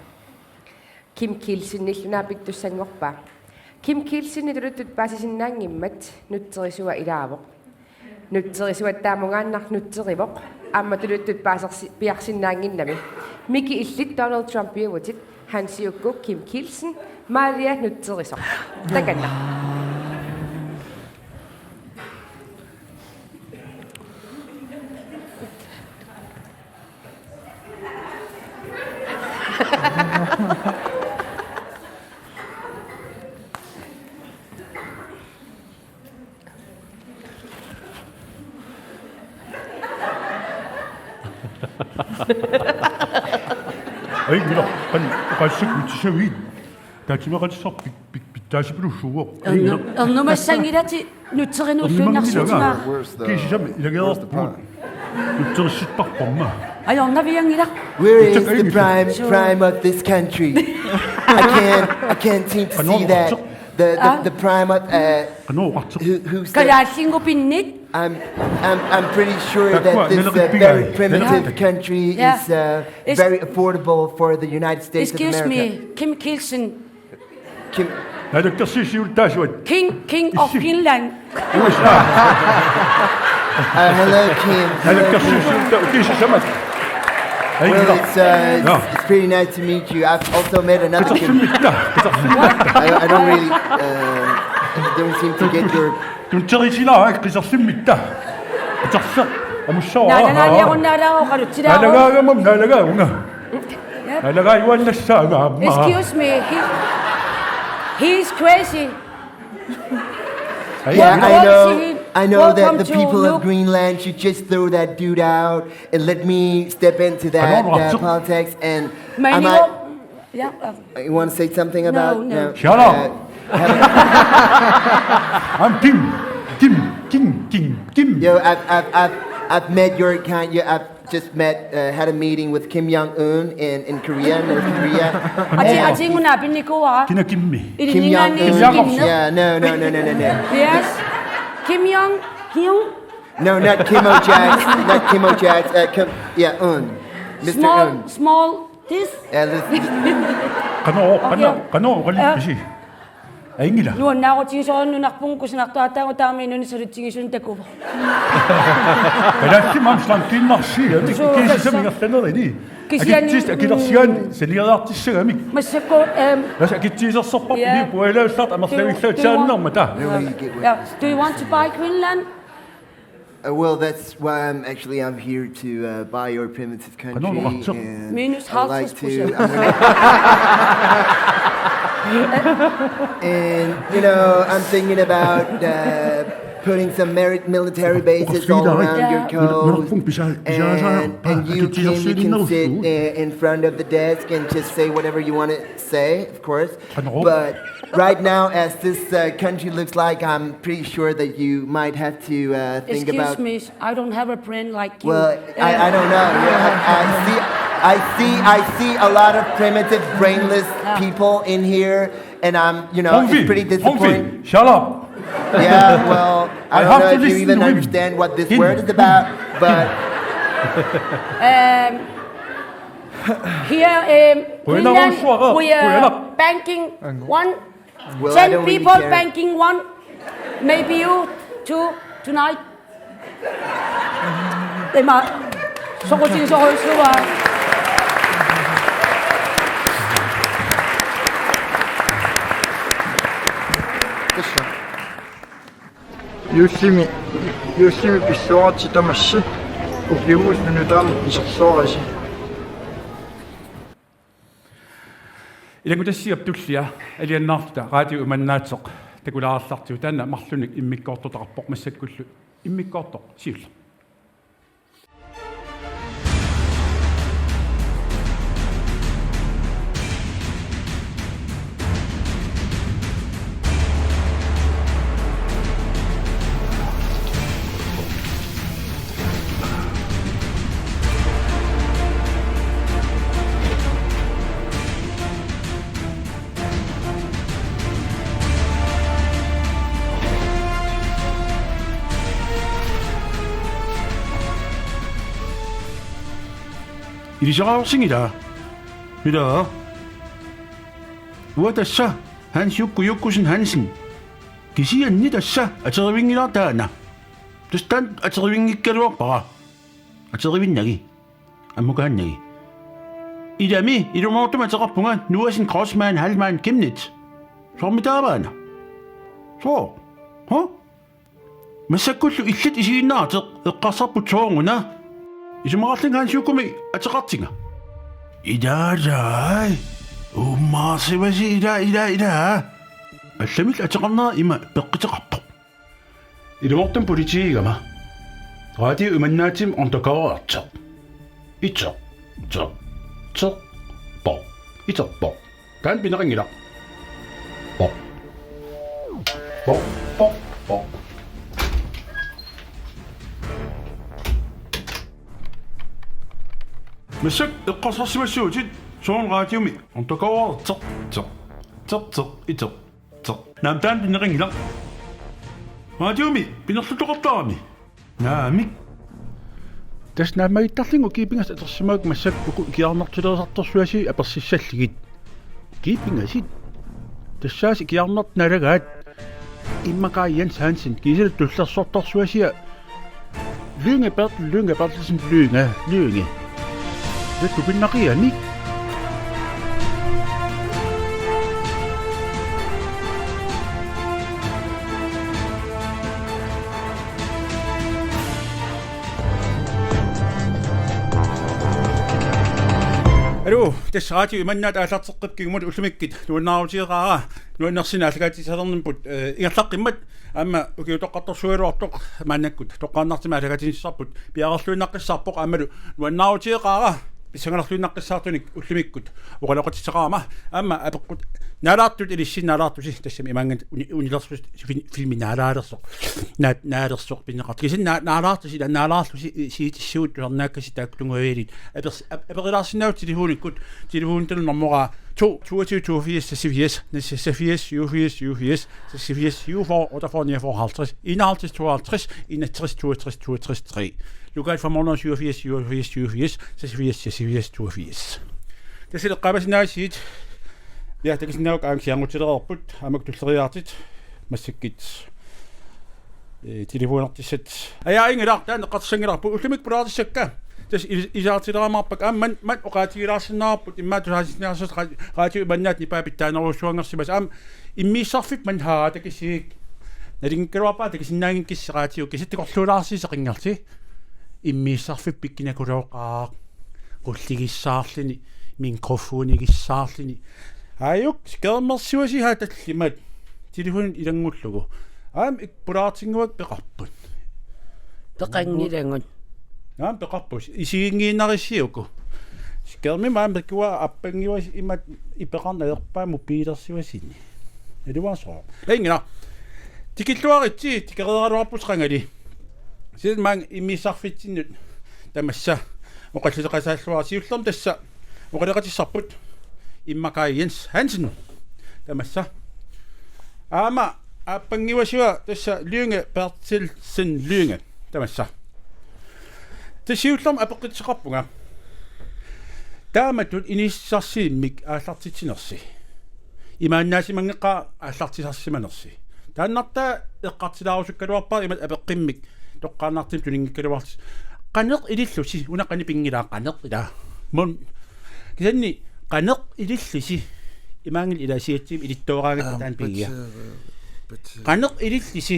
Kim Kielsenillu naapittussanngorpaa. Kim Kielsenip tuluttut paasisinnaanngimmat nutserisua ilaavoq. Nutserisuat taamungaannaq nutserivoq, aamma tuluttut paasersi-, piarsinnaannginnami. Miki illit Donald Trumpiuvutit, Hansiukku Kim Kielsen, Maria nutserisoq. Takanna. Ai, mira, kan, kan se kutsisavit. Tatsimeqatissaq pik-, pik-, pitsaasipillugu suuvoq. Ernu-, ernumassanngilati nutseriniulluinnarsiutigaara. Where's the, kiisami where's the ilagiarput prime? Nutserissittarpamma. Ajornavianngilaq. Where is the prime, prime of this country? I can't, I can't seem to see that. The, the, the prime of, uh, who, who's the Kalaallinngorpinnit. I'm, I'm, I'm pretty sure that this, uh, very primitive country is, uh, very affordable for the United States of America. Excuse me, Kim Kielsen. Kim. Naalakkersuisut taasuat. King, King of Finland. Uh, hello, Kim. Hello, Kim. Naalakkersuisut ta-, kiisa samat. Well, it's, uh, it's, it's pretty nice to meet you. I've also met another Kim. Qitersimmitta. Qitersimmitta. I, I don't really, uh, don't seem to get your Tunterisilaa qisersimmitta. Qiterseq. Amussavara. Naalagaagiarunnaalaa oqalutsilaaruk. Naalagaagamma naalagaavunga. Yep. Naalagaajuaannassaanga aamma. Excuse me. He, he's crazy. Yeah, I know. I know that the people of Greenland should just throw that dude out and let me step into that, uh, politics and I might. Yeah. You wanna say something about, no, no. Shut up. I'm Kim. Kim, Kim, Kim, Kim. Yo, I've, I've, I've, I've met your kind. Yeah, I've just met, uh, had a meeting with Kim Jong Un in, in Korea, North Korea. Ati, ati nguna pinnikuuara. Kina Kimmi? Kim Jong Un. Ilinninngaanniit Kim Jong Un. Kimmi. Yeah, no, no, no, no, no, no. Yes. Kim Jong, Kim. No, not Kimo Jax, not Kimo Jax. Uh, Kim, yeah, Un. Mister Small, Un. Small. This? Yeah, this, this. Qanoq, qanoq, qanoq, qali-, eh, pisi. Ainngila. Nuannaarutigisorujussuuvoq nunarput kusanartuaataagut taama inunnik salutsigisunnik takuvoq. Kalaallit aamma slankiinnarsi, ja, amik, suu, kiisami tassa. Ingerlanerini. Kisianni, akitsis-, akilersigaanni, mm, saniariartissagamik. Massakkut, em, tassa akitsiisersorparput, ja, pualaassart amerlavissaatsiaannarmata. Ja. Ja. Do you want to buy Greenland? Uh, well, that's why I'm actually, I'm here to, uh, buy your primitive country, and I'd like to, I'm gonna, and, you know, I'm thinking about, uh, putting some meri-, military bases all around your coast, and, and you, Kim, you can sit, uh, in front of the desk and just say whatever you wanna say, of course. But right now, as this, uh, country looks like, I'm pretty sure that you might have to, uh, think about. Excuse me, I don't have a brain like you. Well, I, I don't know. Yeah, I, I see, I see, I see a lot of primitive, brainless people in here, and I'm, you know, it's pretty disappointing. Shut up. Yeah, well, I don't know if you even understand what this word is about, but um, here, um, Greenland, we are banking one. Well, I don't really care. Ten people banking one. Maybe you two tonight. Ima soqutigisorujussuuara. Juullimi, juullimi pissooratsi tamassi ukiumut nunutaamut isersoorasi. Ilanngutassiap tullia alianaarluta Radio Imannaateq takulaarallartigu taanna marlunnik immikkoortortaqarpoq massakkullu immikkoortoq siulleq. Ilisariarsinngilaa? Ilaa? Uanga tassa Hans Jukku Jukkussen Hansen. Kisianni tassa aterivinngilara taanna. Tassa taanna aterivinngikkaluarpara. Aterivinnagi. Ammukaannagi. Ilami ilumoortumik ateqarpunga Nuasen Kreutzmann Heilmann Chemnitz. Soormitaava una? Soo? Huh? Massakkullu illit isiginnaavarsi eqqarsarput sooruna. Isumaqarlunga Hans Jukkumi ateqartunga. Ilaa, ilaa. Uummaarsivasi ilaa, ilaa, ilaa. Allamillu ateqarnera ima peqquteqarpoq. Ilumoortumik politiigama. Radio Imannaatsimi undercoverertoq. Iteq, teq, teq, poq. Iterpoq. Taanna pineqanngilaq. Poq. Poq, poq, poq. Massakkut eqqarsarsimassagutsigit soorlu radiomi. Ontokaarteq, teq, teq, teq, iteq, teq. Naamik, taanna pineqanngilaq. Radiomi pinerlutoqartarami. Naamik. Tassa naammagittaallugu ukiut pingasut atorsimavakka massakkut uku ikiaroornartulerisartorsuasi apersissallugit. Ukiut pingasut. Tassaasi ikiaroornartut naalagaat. Immaqa Jens Hansen kiisalu tullersortorsuasia. Lynge Bertel, Lynge Bertelsen, Lynge, Lynge. Tassa tupinnaqiami. Aluu, tassa Radio Imannaat aallarteqqippoq, kingumut ullumikkut nuannaarutigeqaara, nuannersunik aallakaatitsisalernikkut, eh, ingerlaqqimmat, aamma ukiut toqqartorsuugaluartoq maannakkut toqqaannartumik aallakaatitsissarput piareerluinnaqqissaarpoq, aammalu nuannaarutigeqaara, pissangalerluinnaqqissaartunik ullumikkut oqaloqatissaqarama, aamma apeqqut naalaartut ilissi naalaartusi, tassami imaanngilaq uni-, unilersusi fin-, filmi naalaalersoq. Naa-, naalersoq pineqartoq. Kisianni naa-, naalaartusi, ila naalaarlusi, i-, siitissivut tusarnaakkasi taakku tungavialit. Apers-, ap-, aperilaarsinnaavutit telefonikkut, telefonitsinni normoraa to, toogtyve toogfirs seksogfirs, seksogfirs syvogfirs syvogfirs, seksogfirs syvogfyrre otteogfyrre niogfyrre halvtreds, enoghalvtreds tooghalvtreds, enogtres toogtres toogtres tre. Lokalt fem hundrede syvogfirs syvogfirs syvogfirs, seksogfirs seksogfirs toogfirs. Tassa eqqaamasinnaagassiuk. Ja, takusinnaavakka aamma siaruutilereerput, aamma tulleriiaartut massakkut, eh, telefonertissat. Aja, inngilaq, taanna eqqartussanngilarput, ullumikkut pulaartissakka. Tassa il-, ilaartilerumaarpakka, aamma man, man oqaatigilaarsinnaavarput, immaqa tusaasinnaasut ra-, Radio Imannaat nipaa pitsaanerujussuanngorsimasoq, aamma immiussarfik man haa takusigik. Nalunngikkaluarpara takusinnaanngikkussi radio, kisianni takorluulaarsiuk seqinngersi. Immiussarfik pikkunakkulooqaaq. Qulligissaarluni, mikrofonigissaarluni. Aajuk, skærmersuasi haa tallimat. Telefonit ilanngullugu. Aamma ik-, pulaartinnguakka peqarput. Peqanngilagut. Aamma peqarput. Isiginngiinnarissiuk uku. Skærmimi aamma takuara aappannguasi imatut ipeqarneq ajorpaa mobiilersuasini. Iluarsoq. Inngilaq. Tikilluaritsi, tikereeraluarpusi qangali. Sila maanga immiussarfitsinnut tamassa oqalliseqasaalluarisi, siullermik tassa oqaloqatissarput immaqa Jens Hansen. Tamassa. Aamma aappannguasiua tassa Lynge Berthelsen Lynge. Tamassa. Tassa siullermik apeqqutissaqarpunga. Taamatut inissisassiimmik aallartitsinersi. Imaannaasimanngikkaat aallartisarsimanersi. Taannartaa eqqartulaarusukkaluarpara imatut apeqqummik toqqaannartumik tuninngikkaluarlusi. Qanoq ilillusi, una qanoq pinngilaa, qanoq ilaa. Mun. Kisianni qanoq ilillusi. Imaanngilaq ilaasiatsiamik ilittooraangatta taanna pigia. Qanoq ilillusi.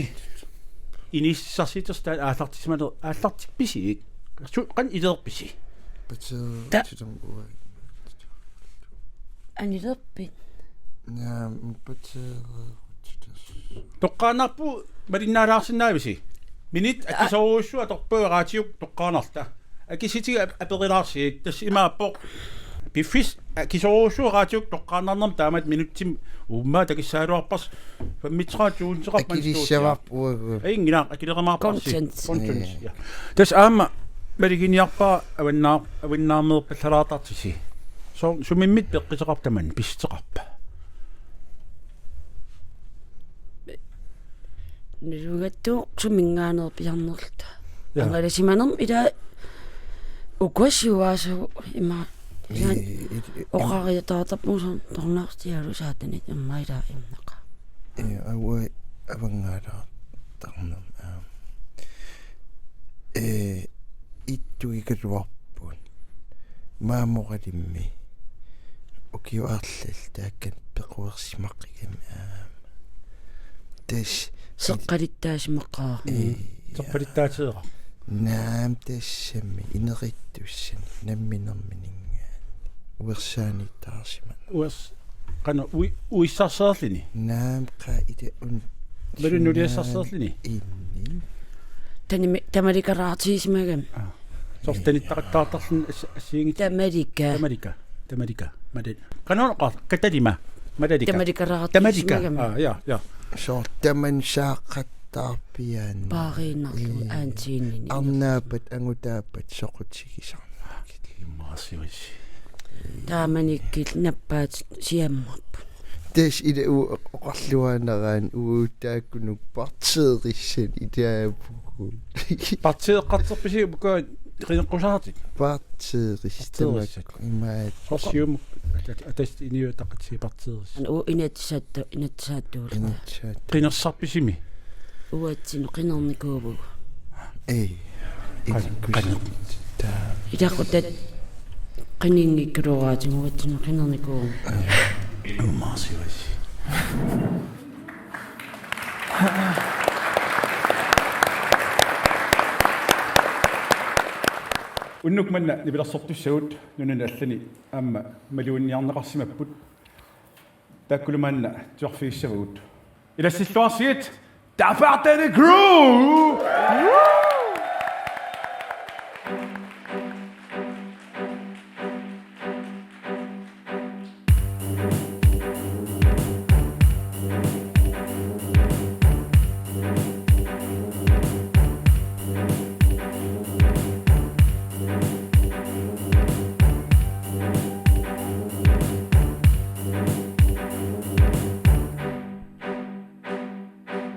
Inissisarsiutersi taanna aallartissimaneq, aallartippisigik? Su-, qanoq ileerpisi? Pateer-, ta-, anilerpit? Naam, pateer-, toqqaannarpugut malinnaalaarsinnaavisi? Minut akisoorujussuaq atorpaat, raatiuk toqqaannarluta. Akissutigiuk ap-, aperilaarsigit, tassa imaappoq. Piffissaq akisoorujussuaq raatiuk toqqaannarnermi taamatut minutsimik uummaa takussaagaluarparsi. Femogtredive tusind. Akilissavaa uagut. Inngilaq, akilerumaarparsi. Content. Content, ja. Tassa aamma maluginiarpara avannaar-, avannaarneerpallalaartartusi. Soorlu sumimmita peqquteqarpa tamanna, pissuteqarpa? Nalugattuusoq suminngaanneerpiarnerluta. Ja. Angalasimanermi ila ukua siuaasuu ima. Ii, ii, ii, oqariataartarpunga soorlu tornartialu saatanit immaqa ila imnaqa. Ii, avui avanngaalaartarnermi, aa. Ee, ittugigaluarput. Maammoralimmi. Ukiut arlallit taakku pequersimaqqigami aamma. Tassa seqqalittaasimaqaaq. Ee, seqqalittaateeraq. Naam, tassami inerittussani namminerminngaanniit. Uersaaniittaarsimaneq. Uers-, qanoq ui-, uissarsiorluni? Naam, qaa ita un-, malunnut uissarsiorluni? Inni. Tanimi-, tamalikalaartigisimagami. Aa. Tortanittaqattaartarluni ass-, assigiinngitsunik. Tamalika. Tamalika. Tamalika. Mali-, qanoq oqarta? Katalima. Malalika. Tamalika. Tamalika. Aa, ja, ja. Soorlu tamanna saaqattaarpiaannaq. Paariinnarlugu. Ii. Aantiinini. Arnaappat, angutaappat, soqutigisarnakkit. Immaqa sivisi. Taamanikkut nappaatit siammarput. Tassa ila u-, oqarluaannaraanni uagut taakkununnga partiirissanik ilaavugut. Partiiqarterpisi uku qineqqusaartut? Partiiris-, partiirissat. Tamakku imaat. Soorlu Siumut at-, at-, Atassut Inuit Ataqatigiit partiirissat. Anu Inatsisartut, Inatsisartut. Inatsisartut. Qinersarpisimi? Uatsinnut qinernikuuvugut. Ei. Qan-, qan-, ilaquttat qininngikkaluaraatigut uatsinnut qinernikuuvugut. Ei. Immaqa sivisi. Unnuk manna nipilersortussagut nunani allani aamma maluunniarneqarsimapput. Taakkulu maanna tusarfigissavagut. Ilassilluarsigit, Tafartani Crew!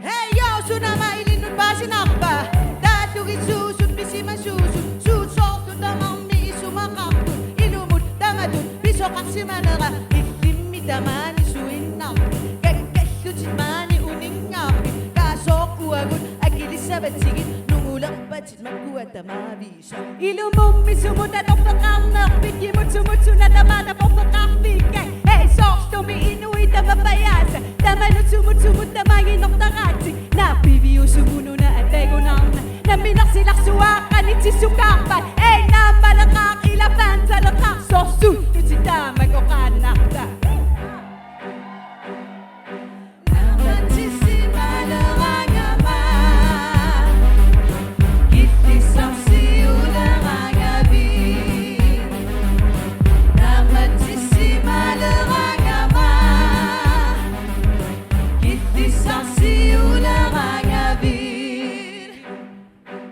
Hej, jo, suna mailinnut paasinarpa? Taatugisuusut pisimasuusut, suut soorlu tamarmik isumaqarput, ilumut tamatut pisoqarsimanera, illimmi tamaani suinnarpit, kakkallutit maani uninngaarpit, kaasooq uagut akilissavatsigit, nungulerpatit makkua tamaavi. Ilumummi sumut atorfeqarnerpit, kimut sumut suna tamaat aporfeqarfikkat. Hej, soorlumi inuit tamapajaasa, tamanut sumut sumut tamaginortaraatsit. Naak Piviusup ununa atagunarnak, namminersilarsuaq qanitsissukaarpat. Hej, naammaleqaaq ila Fantaleqaaq, soorlu suttutit taama oqaannarta.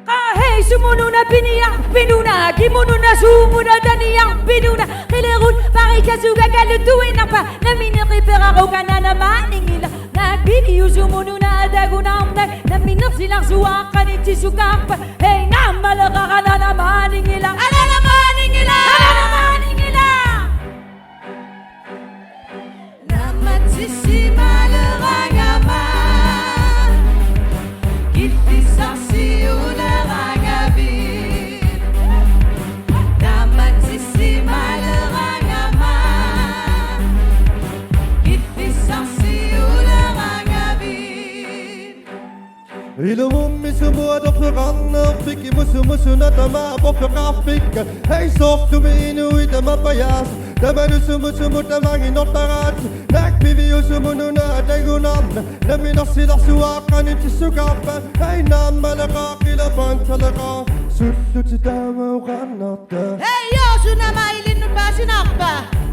Qaa, hej, sumuuna piniarpit una, kimuuna sumuuna taniarpit una, qilerut parikasuga kaluttuinnarpa, nammineq iperarukana namaaningila, naak Piviusup ununa atagunarnak, namminersilarsuaq qanitsissukaarpa, hej, naammaleqaaq nana maaningila, nana maaningila, nana maaningila. Naammatsissimalerangama. Killissarsiulerangavit. Naammatsissimalerangama. Killissarsiulerangavit. Ilumummi sumut atorfeqarnerpit, kimut sumut suna tamaat aporfeqarfikkat. Hej, soorlumi inuit tamapajaasa, tamanut sumut sumut tamaginortaraatsit. Naak Piviusup ununa atagunarnak, namminersilarsuaq qanitsissukaarpa. Hej, naammaleqaaq ila Fantaleqaaq, suttutit taama oqaannarta. Hej, jo, suna mailinnut paasinarpa?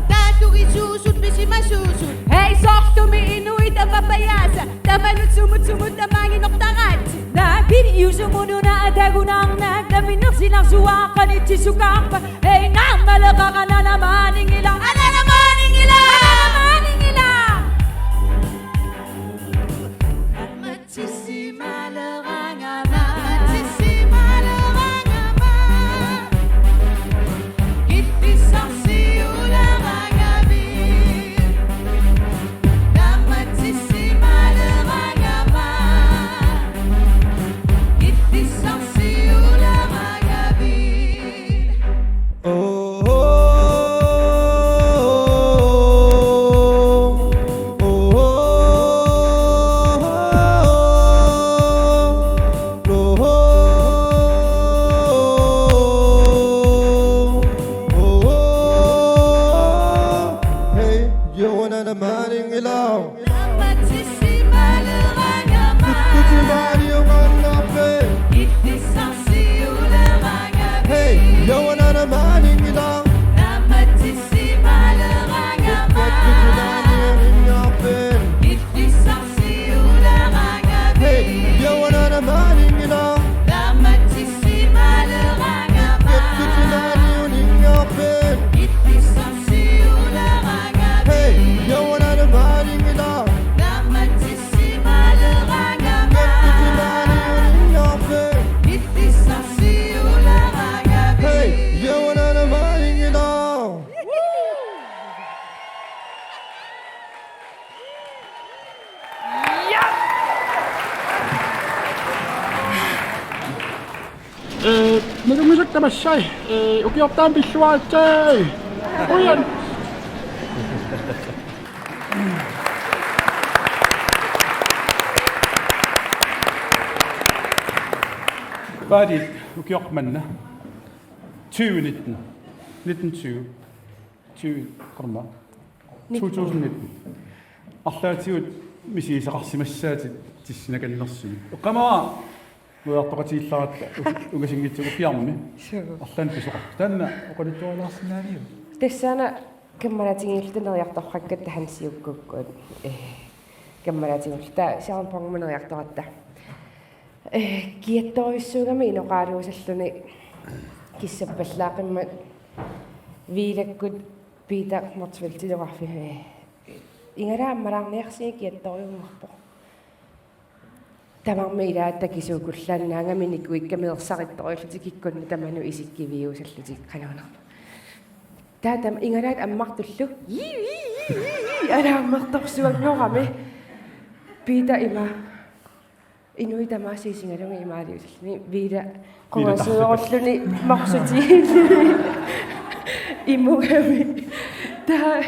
Taatugisuusut pisimasuusut. Hej, soorlumi inuit tamapajaasa, tamanut sumut sumut tamaginortaraatsit. Naak Piviusup ununa atagunarnak, namminersilarsuaq qanitsissukaarpa. Hej, naammaleqaaq nana maaningila, nana maaningila, nana maaningila. Naammatsissimalerangama. Naammatsissimalerangama. Killissarsiulerangavit. Naammatsissimalerangama. Killissarsiulerangavit. Oh, oh, oh. Nalunngisakka tamassi, ee, ukiortaami pilluaritsi. Qujan. Paadit ukioq manna. Tyve nitten. Nitten tyve. Tyve, qarma. Nitten. To tusind nitten. Arlaatigut misigisaqarsimassaatit tissinakannersumik. Eqqaamavara neriartoqatigiillaratta u-, ungasinngitsugut ukiarmi. Suu. Arlaannik pisoqarpoq. Taanna oqaluttuarilaarsinnaaniuk? Tassaana kammalaatigiilluta neriartorfakkatta Hansiukkukkut. Ee, kammalaatigiilluta Sharon Bongmut neriartoratta. Ee, kiattorujussuugami inoqaraluusalluni kissappallaaqimmat Viilakkut Peter Motzfeldtilu oqarfigaa: Igalaat ammalaarniarsigit, kiattorujunnguarpoq. Tamarmik ilaat takisuukullaannaagami nikuikkami ersarittorujuullutik kikkunnut tamanut isikkiviusallutik qanuunerpa. Taava tamaat igalaat ammartullu. Ii, ii, ii, ii, ii, alaammertorsuanngorami. Peter ima. Inuit tamaasa isigalugit imaaliusalluni Viila qungasoorulluni marsutiini imugami. Taava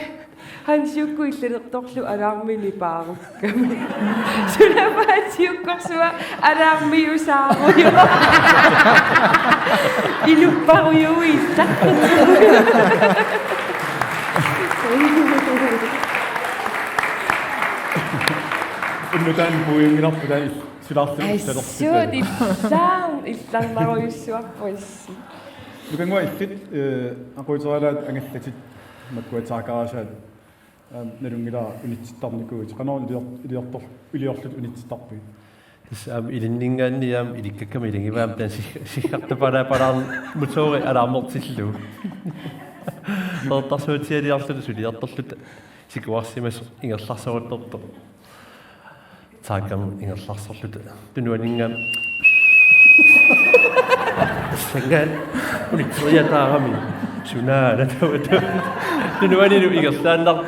Hansiukkut illalertorlu alarmi nipaarukkami. Sunaaffa Hansiukkorsua alarmiusaarujuk. Inupparujuitta. Unnutaan puiungilarpu taanna. Silaarluni. Assut, illarn-, illarnarujussuarput assi. Nukannguaq illit, ee, aquuterialaat angallatit makkua taakarasaat, aam, nalunngilara unitsittarnikuuvutit. Qanoq ilior-, iliortor-, iliorlutit unitsittarpigit? Tassa aamma ilinninngaanniit aamma ilikkakkamik ilagivaat aamma taanna sig-, siggartapalaapalaarn-, motori alarmertillugu. Qeqertarsuatsialiarluta suliartorluta sikuarsimasoq ingerlarsoruttortoq. Taakam ingerlarsorluta. Tunuaninngaanniit. Sanngaanniit unitseriataarami. Sunaana taava. Tunuanilu ingerlaannar-.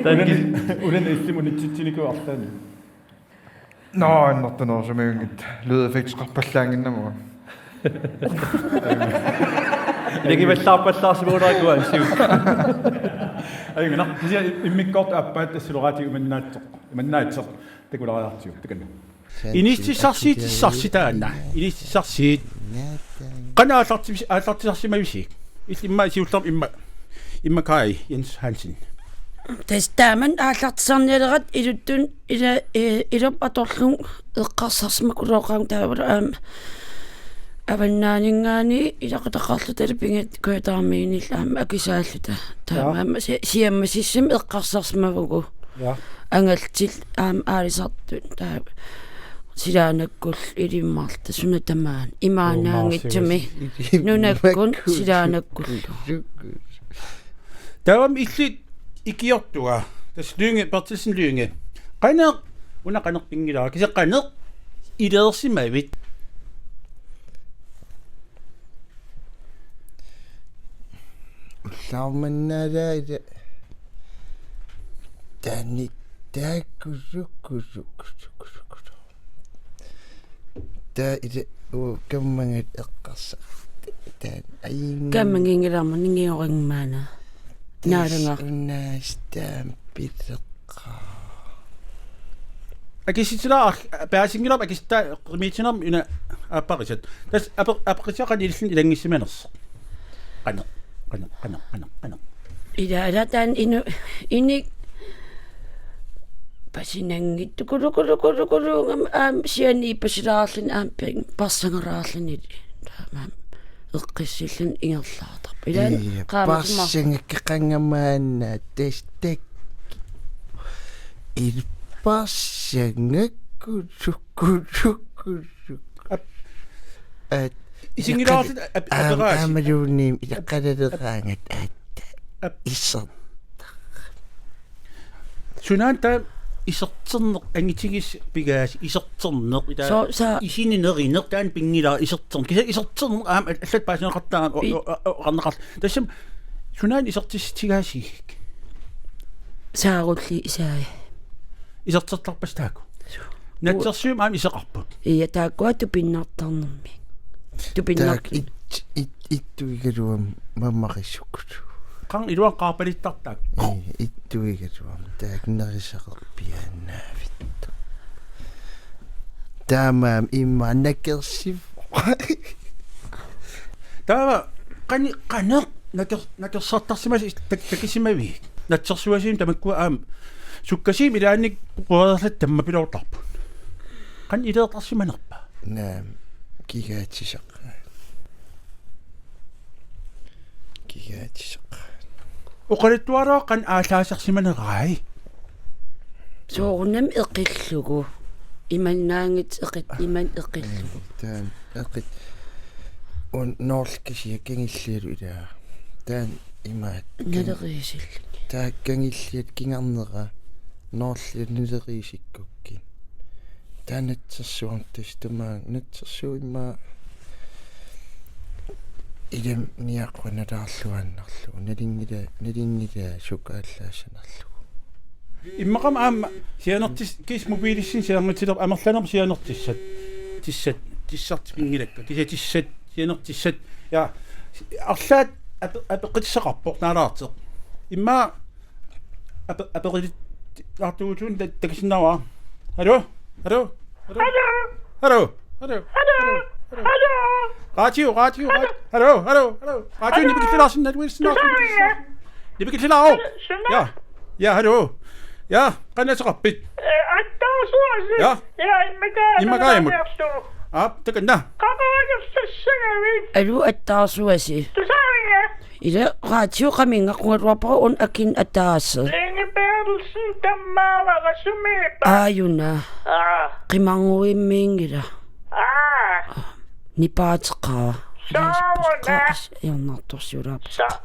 Taanna kis-. Ulan, ulan illimut unitsitsinikuuvoq arlaanni. Nå, annertunerusumik lydeffekteqarpallaannginnamut. Ilagivallaarpallaarsimagulaarukku Hansiuk. Ajunngilaq, kisianni immikkoortoq aappaat tassalu raatiup imannaatsoq, imannaatsoq takulaariartigu, takanna. Inississarsiit, issarsi taanna. Inississarsiit. Qanoq aallartis-, aallartisarsimavisiuk? Illit immaqa siullermik immaqa, immaqa Kai Jens Hansen. Tassa taamani aallartisarnialerat iluttun ila-, ee, ilup atorlugu eqqarsarsimakulooqaanga taavalu aamma avannaaninngaanniit ilaqutaqarluta pingit Københavnimiinnillu aamma akisaalluta. Taava. Ja. Aamma si-, siammasissumik eqqarsarsimavugut. Ja. Angallatsillu aamma aalisartut taava silaannakkullu ilimmarluta suna tamaat imaannaanngitsumik. Uumaaserissi. Nunakkut silaannakkullu. Taavami illit ikiortunga, tassa Lynge, Berthelsen Lynge. Qanoq, una qanoq pinngilara, kisianni qanoq ileersimavit? Ullaarmannaalaat ila taanna taakkusukkulu. Taava ila uu kammanngilaq eqqarsaq. Taanna ajunngilaq. Kammanngilaq maani ngiorang maana. Naalunga. Tassa unaas taanna pileqqaa. Akissutilaaruk paasinngilarput akissuttaa qimitsinermi una aapparisat. Tassa ape-, apeqqutigalugu qanoq ililluni ilanngissimanersoq. Qanoq, qanoq, qanoq, qanoq, qanoq. Ila, ila taanna inu-, inik pasinanngitsukulukulukulukuluunngam aamma sianiippasilaarluni aamma ping-, parsangalaarluni. Taamaammat eqqissilluni ingerlaartarpoq. Ila, ii, qaammat sumar-. Parsangakkeqanngamaanna tastakki. Ila parsangakkulukkulukkuluk. Ap-, at-, isinngilaarluta ap-, aam-, aperaasi. Aamaluunniit ilaqalaleraangat aat. Ap-. Isertaq. Sunaana taava iserterneq angitigis pigaasi iserterneq ila. So, sa- isini nerineq taanna pinngilara iserterneq. Kisianni iserterneq aamma allat paasineqartarami o-, pi- o-, o-, oqarneqarl-. Tassami sunaana isertissutigaasiuk? Saarulli isai. Isertertarpasi taakku? Suu. Natsersuimmi aamma iseqarput. Ia, taakkua tupinnartarnermi. Tupinnart- Taak it-, it-, ittuigaluam mamarisukkut. Qanga iluani qaapalittartaak. Ia, ittuigaluam. Taak nerisaqarpiaannaavit. Taamaammat immaqa nakersivoq. Taava qani-, qanoq naker-, nakersartarsimasoq tak-, takusimaviuk? Natsersuarsiutit tamakkua aamma sukkasuumik ilaannik quereerlutik tammapiloortarput. Qanoq ileertarsimanerpa? Naamik, kigaatisaqaat. Kigaatisaqaat. Oqaluttuaraluarpara qanoq aallaasarsimanerai. Soorunami eqillugu. Imannaanngitsoq eqit-, imannak eqillugu. Taanna eqit-, un-, noorlakasiat kangillialu ilaa. Taanna imaat. Kang-, naleriisilluni. Taava kangilliat kingarnera noorliat naleriisikkukkit. Taava natsersuartut tamaanga, natsersuut immaqa ilami niaqquanataarluaannarlugu. Nalinngila-, nalinngilaa sukaallaassanarlugu. Immaqami aamma sianertis-, kiisa mobilissinni sianertilerput, amerlanermut sianertissat. Tissat, tissartik pinngilakka. Kiisa tissat, sianertissat. Ja, arlaat ape-, apeqqutissaqarpoq naalaartoq. Immaqa ape-, apeqqutissaqartugut, ta-, takusinnaavara. Hallo? Hallo? Hallo? Hallo? Hallo? Hallo? Hallo? Hallo? Radio, radio, radio. Hallo, hallo, hallo. Radio, hallo. Nipikillilaarsinnaavoq, Wilson. Tusaaviuk? Nipikillilaaruk. Suna? Ja. Ja, hallo. Ja, qanoq ateqarpit? Eh, Attaarsuaq. Ja. Ja, immaqaat. Immaqaat. Aap, takanna. Qaqaagassassanavit. Aluu, Attaarsuaq. Tusaaviuk? Ila, radio qaminnga qungaluarpara una akin ataaseq. Lene Berthelsen tammaavara, sumiippa? Aajuna. Aa. Qimarnguimmiinngilaq. Aa. Nipaateqaaq. Sooruna. Iornartorsiulaarpara. Sa-,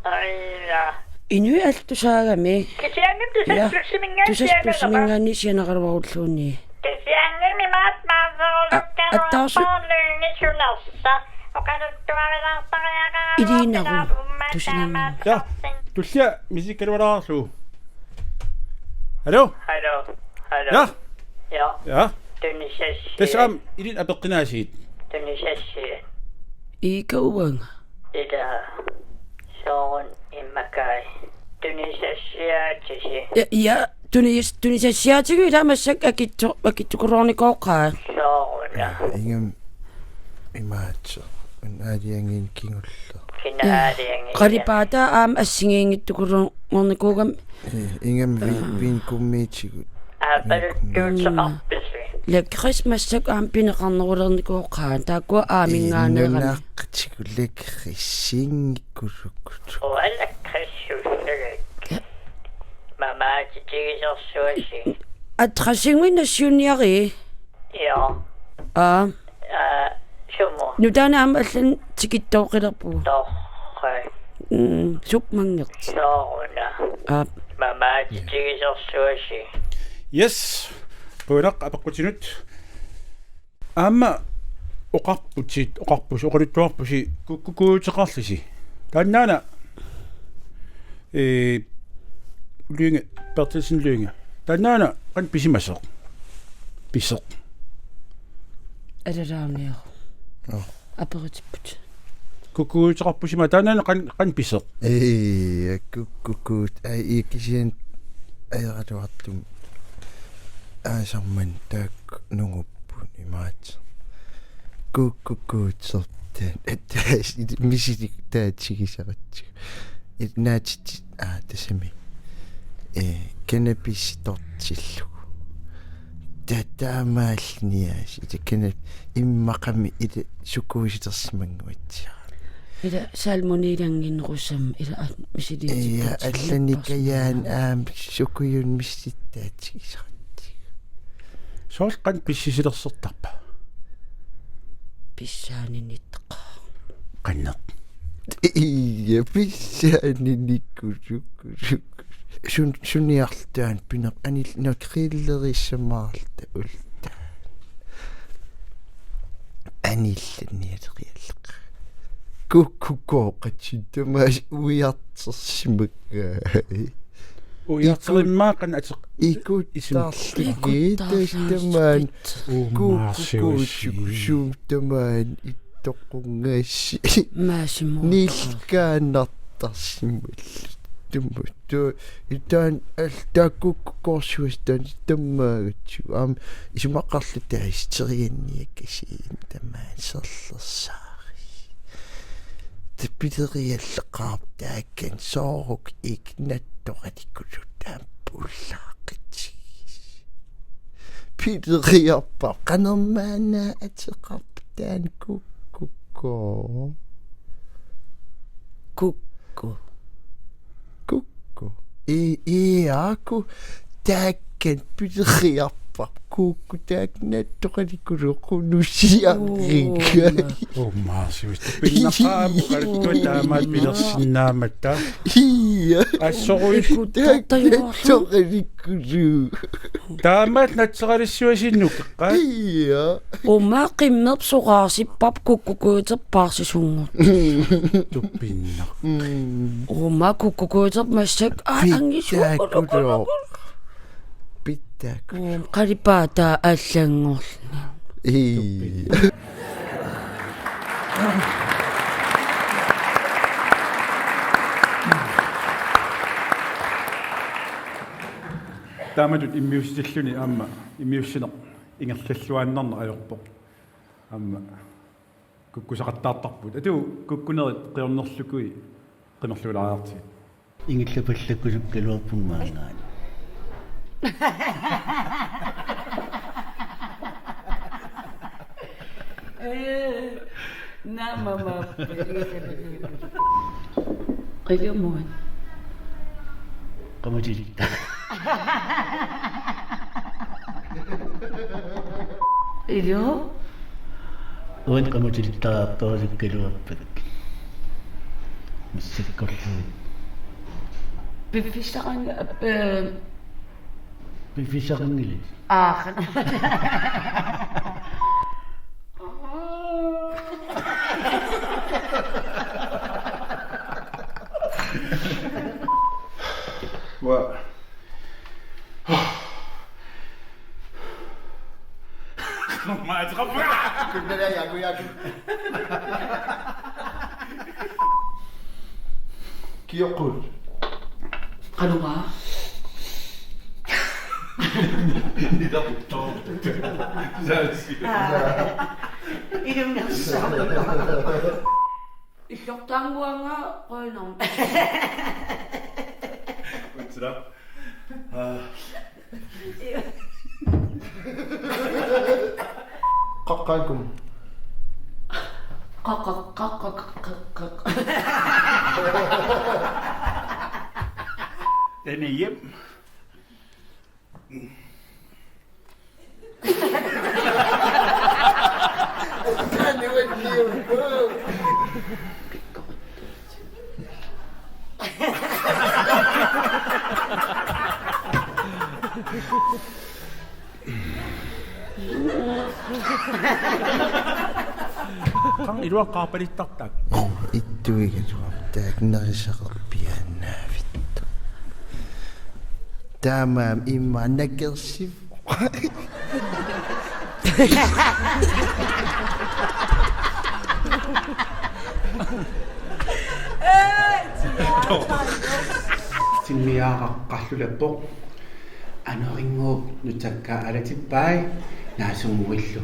aja. Inuit allat tusaagami. Kisianni. Ja. Tusarplussiminngaanniit sianerama. Tusarplussiminngaanniit sianeralluarulluunniit. Kisianni imaat maannarullukkaluarpoq. A-, Attaarsuaq. Lene Sunersa. Oqaluttuarilaartariaqarama. Iliinagu. Tusinarmi. Ja, tullia misikkalualaarlugu. Hallo? Hallo? Hallo? Ja? Ja. Ja? Tunisassi. Tassa aamma ilinnut apeqqinaasigit. Tunisassi. Iika uanga. Ila. Soorunami immaqaat. Tunisassiaatisi. Ja, ja. Tunis-, tunisassiaatigut ilaa massakkut akitso-, akitsukuloornikooqaat. Sooruna. Ja, ingammik imaattoq. Una aalajangiinik kingulleq. Kina aalajangiinik. Qalipaataa aamma assigiinngitsukuloornikuugami. Eh, ingammik vi-, aa, vinkummiitigut. Aa, vinkummiitigut. Lakrids massakkut aamma pineqarnerulernikuugaat. Taakkua aamma ingaanneerami. Nunaqatigut lakridsiinngikkusukkut. Uanga lakridsiussagakku. Ja. Mamaatitigisorsuasi. Adressinngui nassiunniarii? Joo. Aa. Aa, sumut? Nutaamik aamma allanik tikittooqqilerpugut. Torrak. Mm, sup manngertik. Sooruna. Aap. Mamaatitigisorsuasi. Yes. Qujanaq apeqqutinut. Aamma oqarputit, oqarpusi, oqaluttuarpusi, kukkukuuteqarlusi. Taannaana, ee, Lynge, Berthelsen Lynge. Taannaana qanoq pisimasoq? Pisoq. Alalaarniaruk. Nå. Aperitipput. Kukkukuuteqarpusi, immaqa taannaana qanoq, qanoq pisoq? Ee, kukkukuut, ai, i kisianni ajornartumik. Aasarmannit taakku nungupput imaattoq. Kukkukuutsortaat. Attaas, misilittaatigisaratsigu. Naatsit, aa, tassami. Ee, cannabis tortillugu. Ta-, taamaalluniaasiit. Ila cannab-, immaqami ila sukuusilersimannguatsiarami. Ila salmonellannginnerusam ila a-, misiliitsipput. Ia, allanik kajaan aamma sukujuit misilittaatigisaratsigu. Soorlu qanoq pissisilersortarpa? Pissaaninittoqaaq. Qanoq? Ia, pissaaninikusukkut. Sun-, suniarluta taanna pineq-, anil-, nakrillerissamaalta ulta. Anillanialerialleq. Kukkukooqatsin tamaasa uiartersimagami. Puiarterimmaa qanoq ateq-, ikuttarlugit. Ikuttarlugit. Tamaani. Uumaarsiusi. Kukkukuutsukusuum tamaani ittoqqungassi. Maasimuuta. Nilkaannartarsimalluta. Tumut. Tu-, itaan al-, taakku kukkukoorsuasi taanna tammaagatsigu. Aamma isumaqarluta isterianniakasiin tamaani serlersaari. Tapilerialleqaarpoq taakkan soorlu ik nattoqalikulu taampullaaqitsi. Pileriarpara qanormaanna ateqarpa taanna kukkukkoo. Kukku. Kukku. I, i, aaku taakkan pileriarpara. Kukku taakku nattoqalikulu qunusiarikka. Uumaarsiusi. Uumaarsiusi. Pinnaqaaq oqaluttuat taamaat pilersinnaammatta. Ii. Assorujuk. Ikuttartajuarlu. Taakku nattoqalikulu. Taamaat natseralissuasinnukka. Ii. Uummaa qimmerpoq soraarsippara kukkukuuterpaarsisunnguuq. Tupinnaq. Mm. Uummaa kukkukuuterpoq massakkut. Aa, angisuu. Pitsaakkulooq. Pitsaakku. Uum, qalipaataa allanngorluni. Ii. Tupinnaq. Taamatut immiussitilluni aamma immiussineq ingerlalluinnarneq ajorpoq. Aamma kukkusaqattaartarput. Atu kukkunerit qiornerlugit qimerluulaariartigit. Ingillapallakkusukkaluarpunga maanngaanniit. Ee, naammammaapput. Qiviarmuat. Qamatilitta. Iluu? Uani qamatilittariartorusukkaluarpara. Massakkullu. Piffissaqang-, ee. Piffissaqanngilasi. Aa. Uanga. Mä träffar. Kun det är jag och jag. Kioqqut. Qanormaa? Nitartoq. Saasi. Aa. Ilungersorlu. Illortaannguanga qujanarmi. Utsira. Aa. Qaqqaakkum. Qaqqa-, qaqqa-, qaqqa-, qaqqa-. Denne hjem. Qanga iluaqqaarpalittartak. Ittuigaluaq taakku nerisaqarpiaannaavit. Taamaammat immaqa nakersivoq. Timmiaaqaqqallulappoq. Anorinngooq nutsakka alatippai naasunnguillu.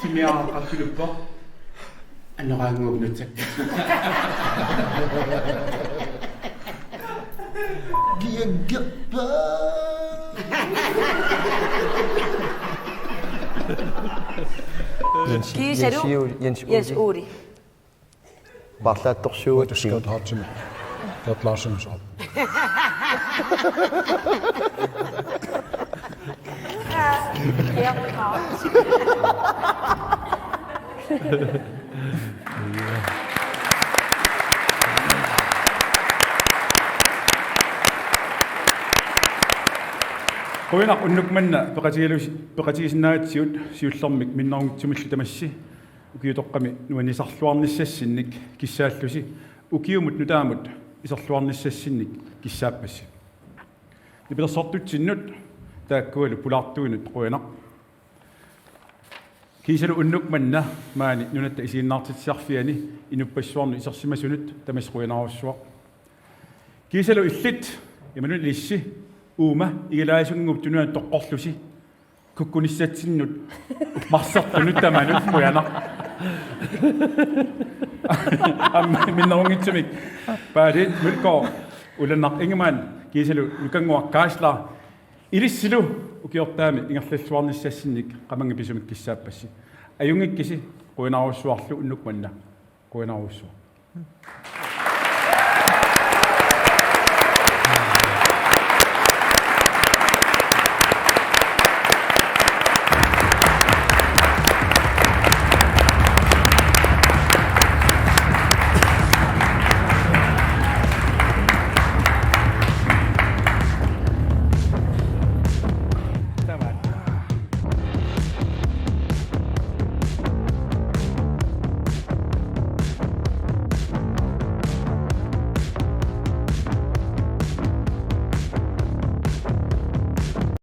Timmiaaqaqqallulappoq. Anoraannguup nutsakka. Giagerpa. Jens, Kiisalu? Jens Juul-, Jens Jens Juul-, Juuli. Paarlaattorsuugatsigu. What a Scott Hodgson. Scott Larsen is up. Qujanaq unnuk manna peqatigalusi-, peqatigisinnaagatsigut siullermik minnerunngitsumillu tamassi ukiutoqqami nuannisarluarnissassinnik kissaallusi ukiumut nutaamut iserluarnissassinnik kissaappassi. Nipilersortutsinnut taakkualu pulaartuinut qujanaq. Kiisalu unnuk manna maani Nunatta Isiginnaartitsisarfiani inuppassuarnut isersimasunut tamassi qujanarsuaq. Kiisalu illit imaluunniit ilissi uuma igalaasunnguup tunuani toqqorlusi kukkunissatsinnut marsertunut tamanut qujanaq. Aamma minnerunngitsumik Paaliit Mølgaard, Ulannaq Ingemann kiisalu Nukannguaq Geisler ilissilu ukiortaami ingerlalluarnissassinnik qamannga pisumik kissaappassi. Ajunngikkisi, qujanarsuarlu unnuk manna. Qujanarsuaq.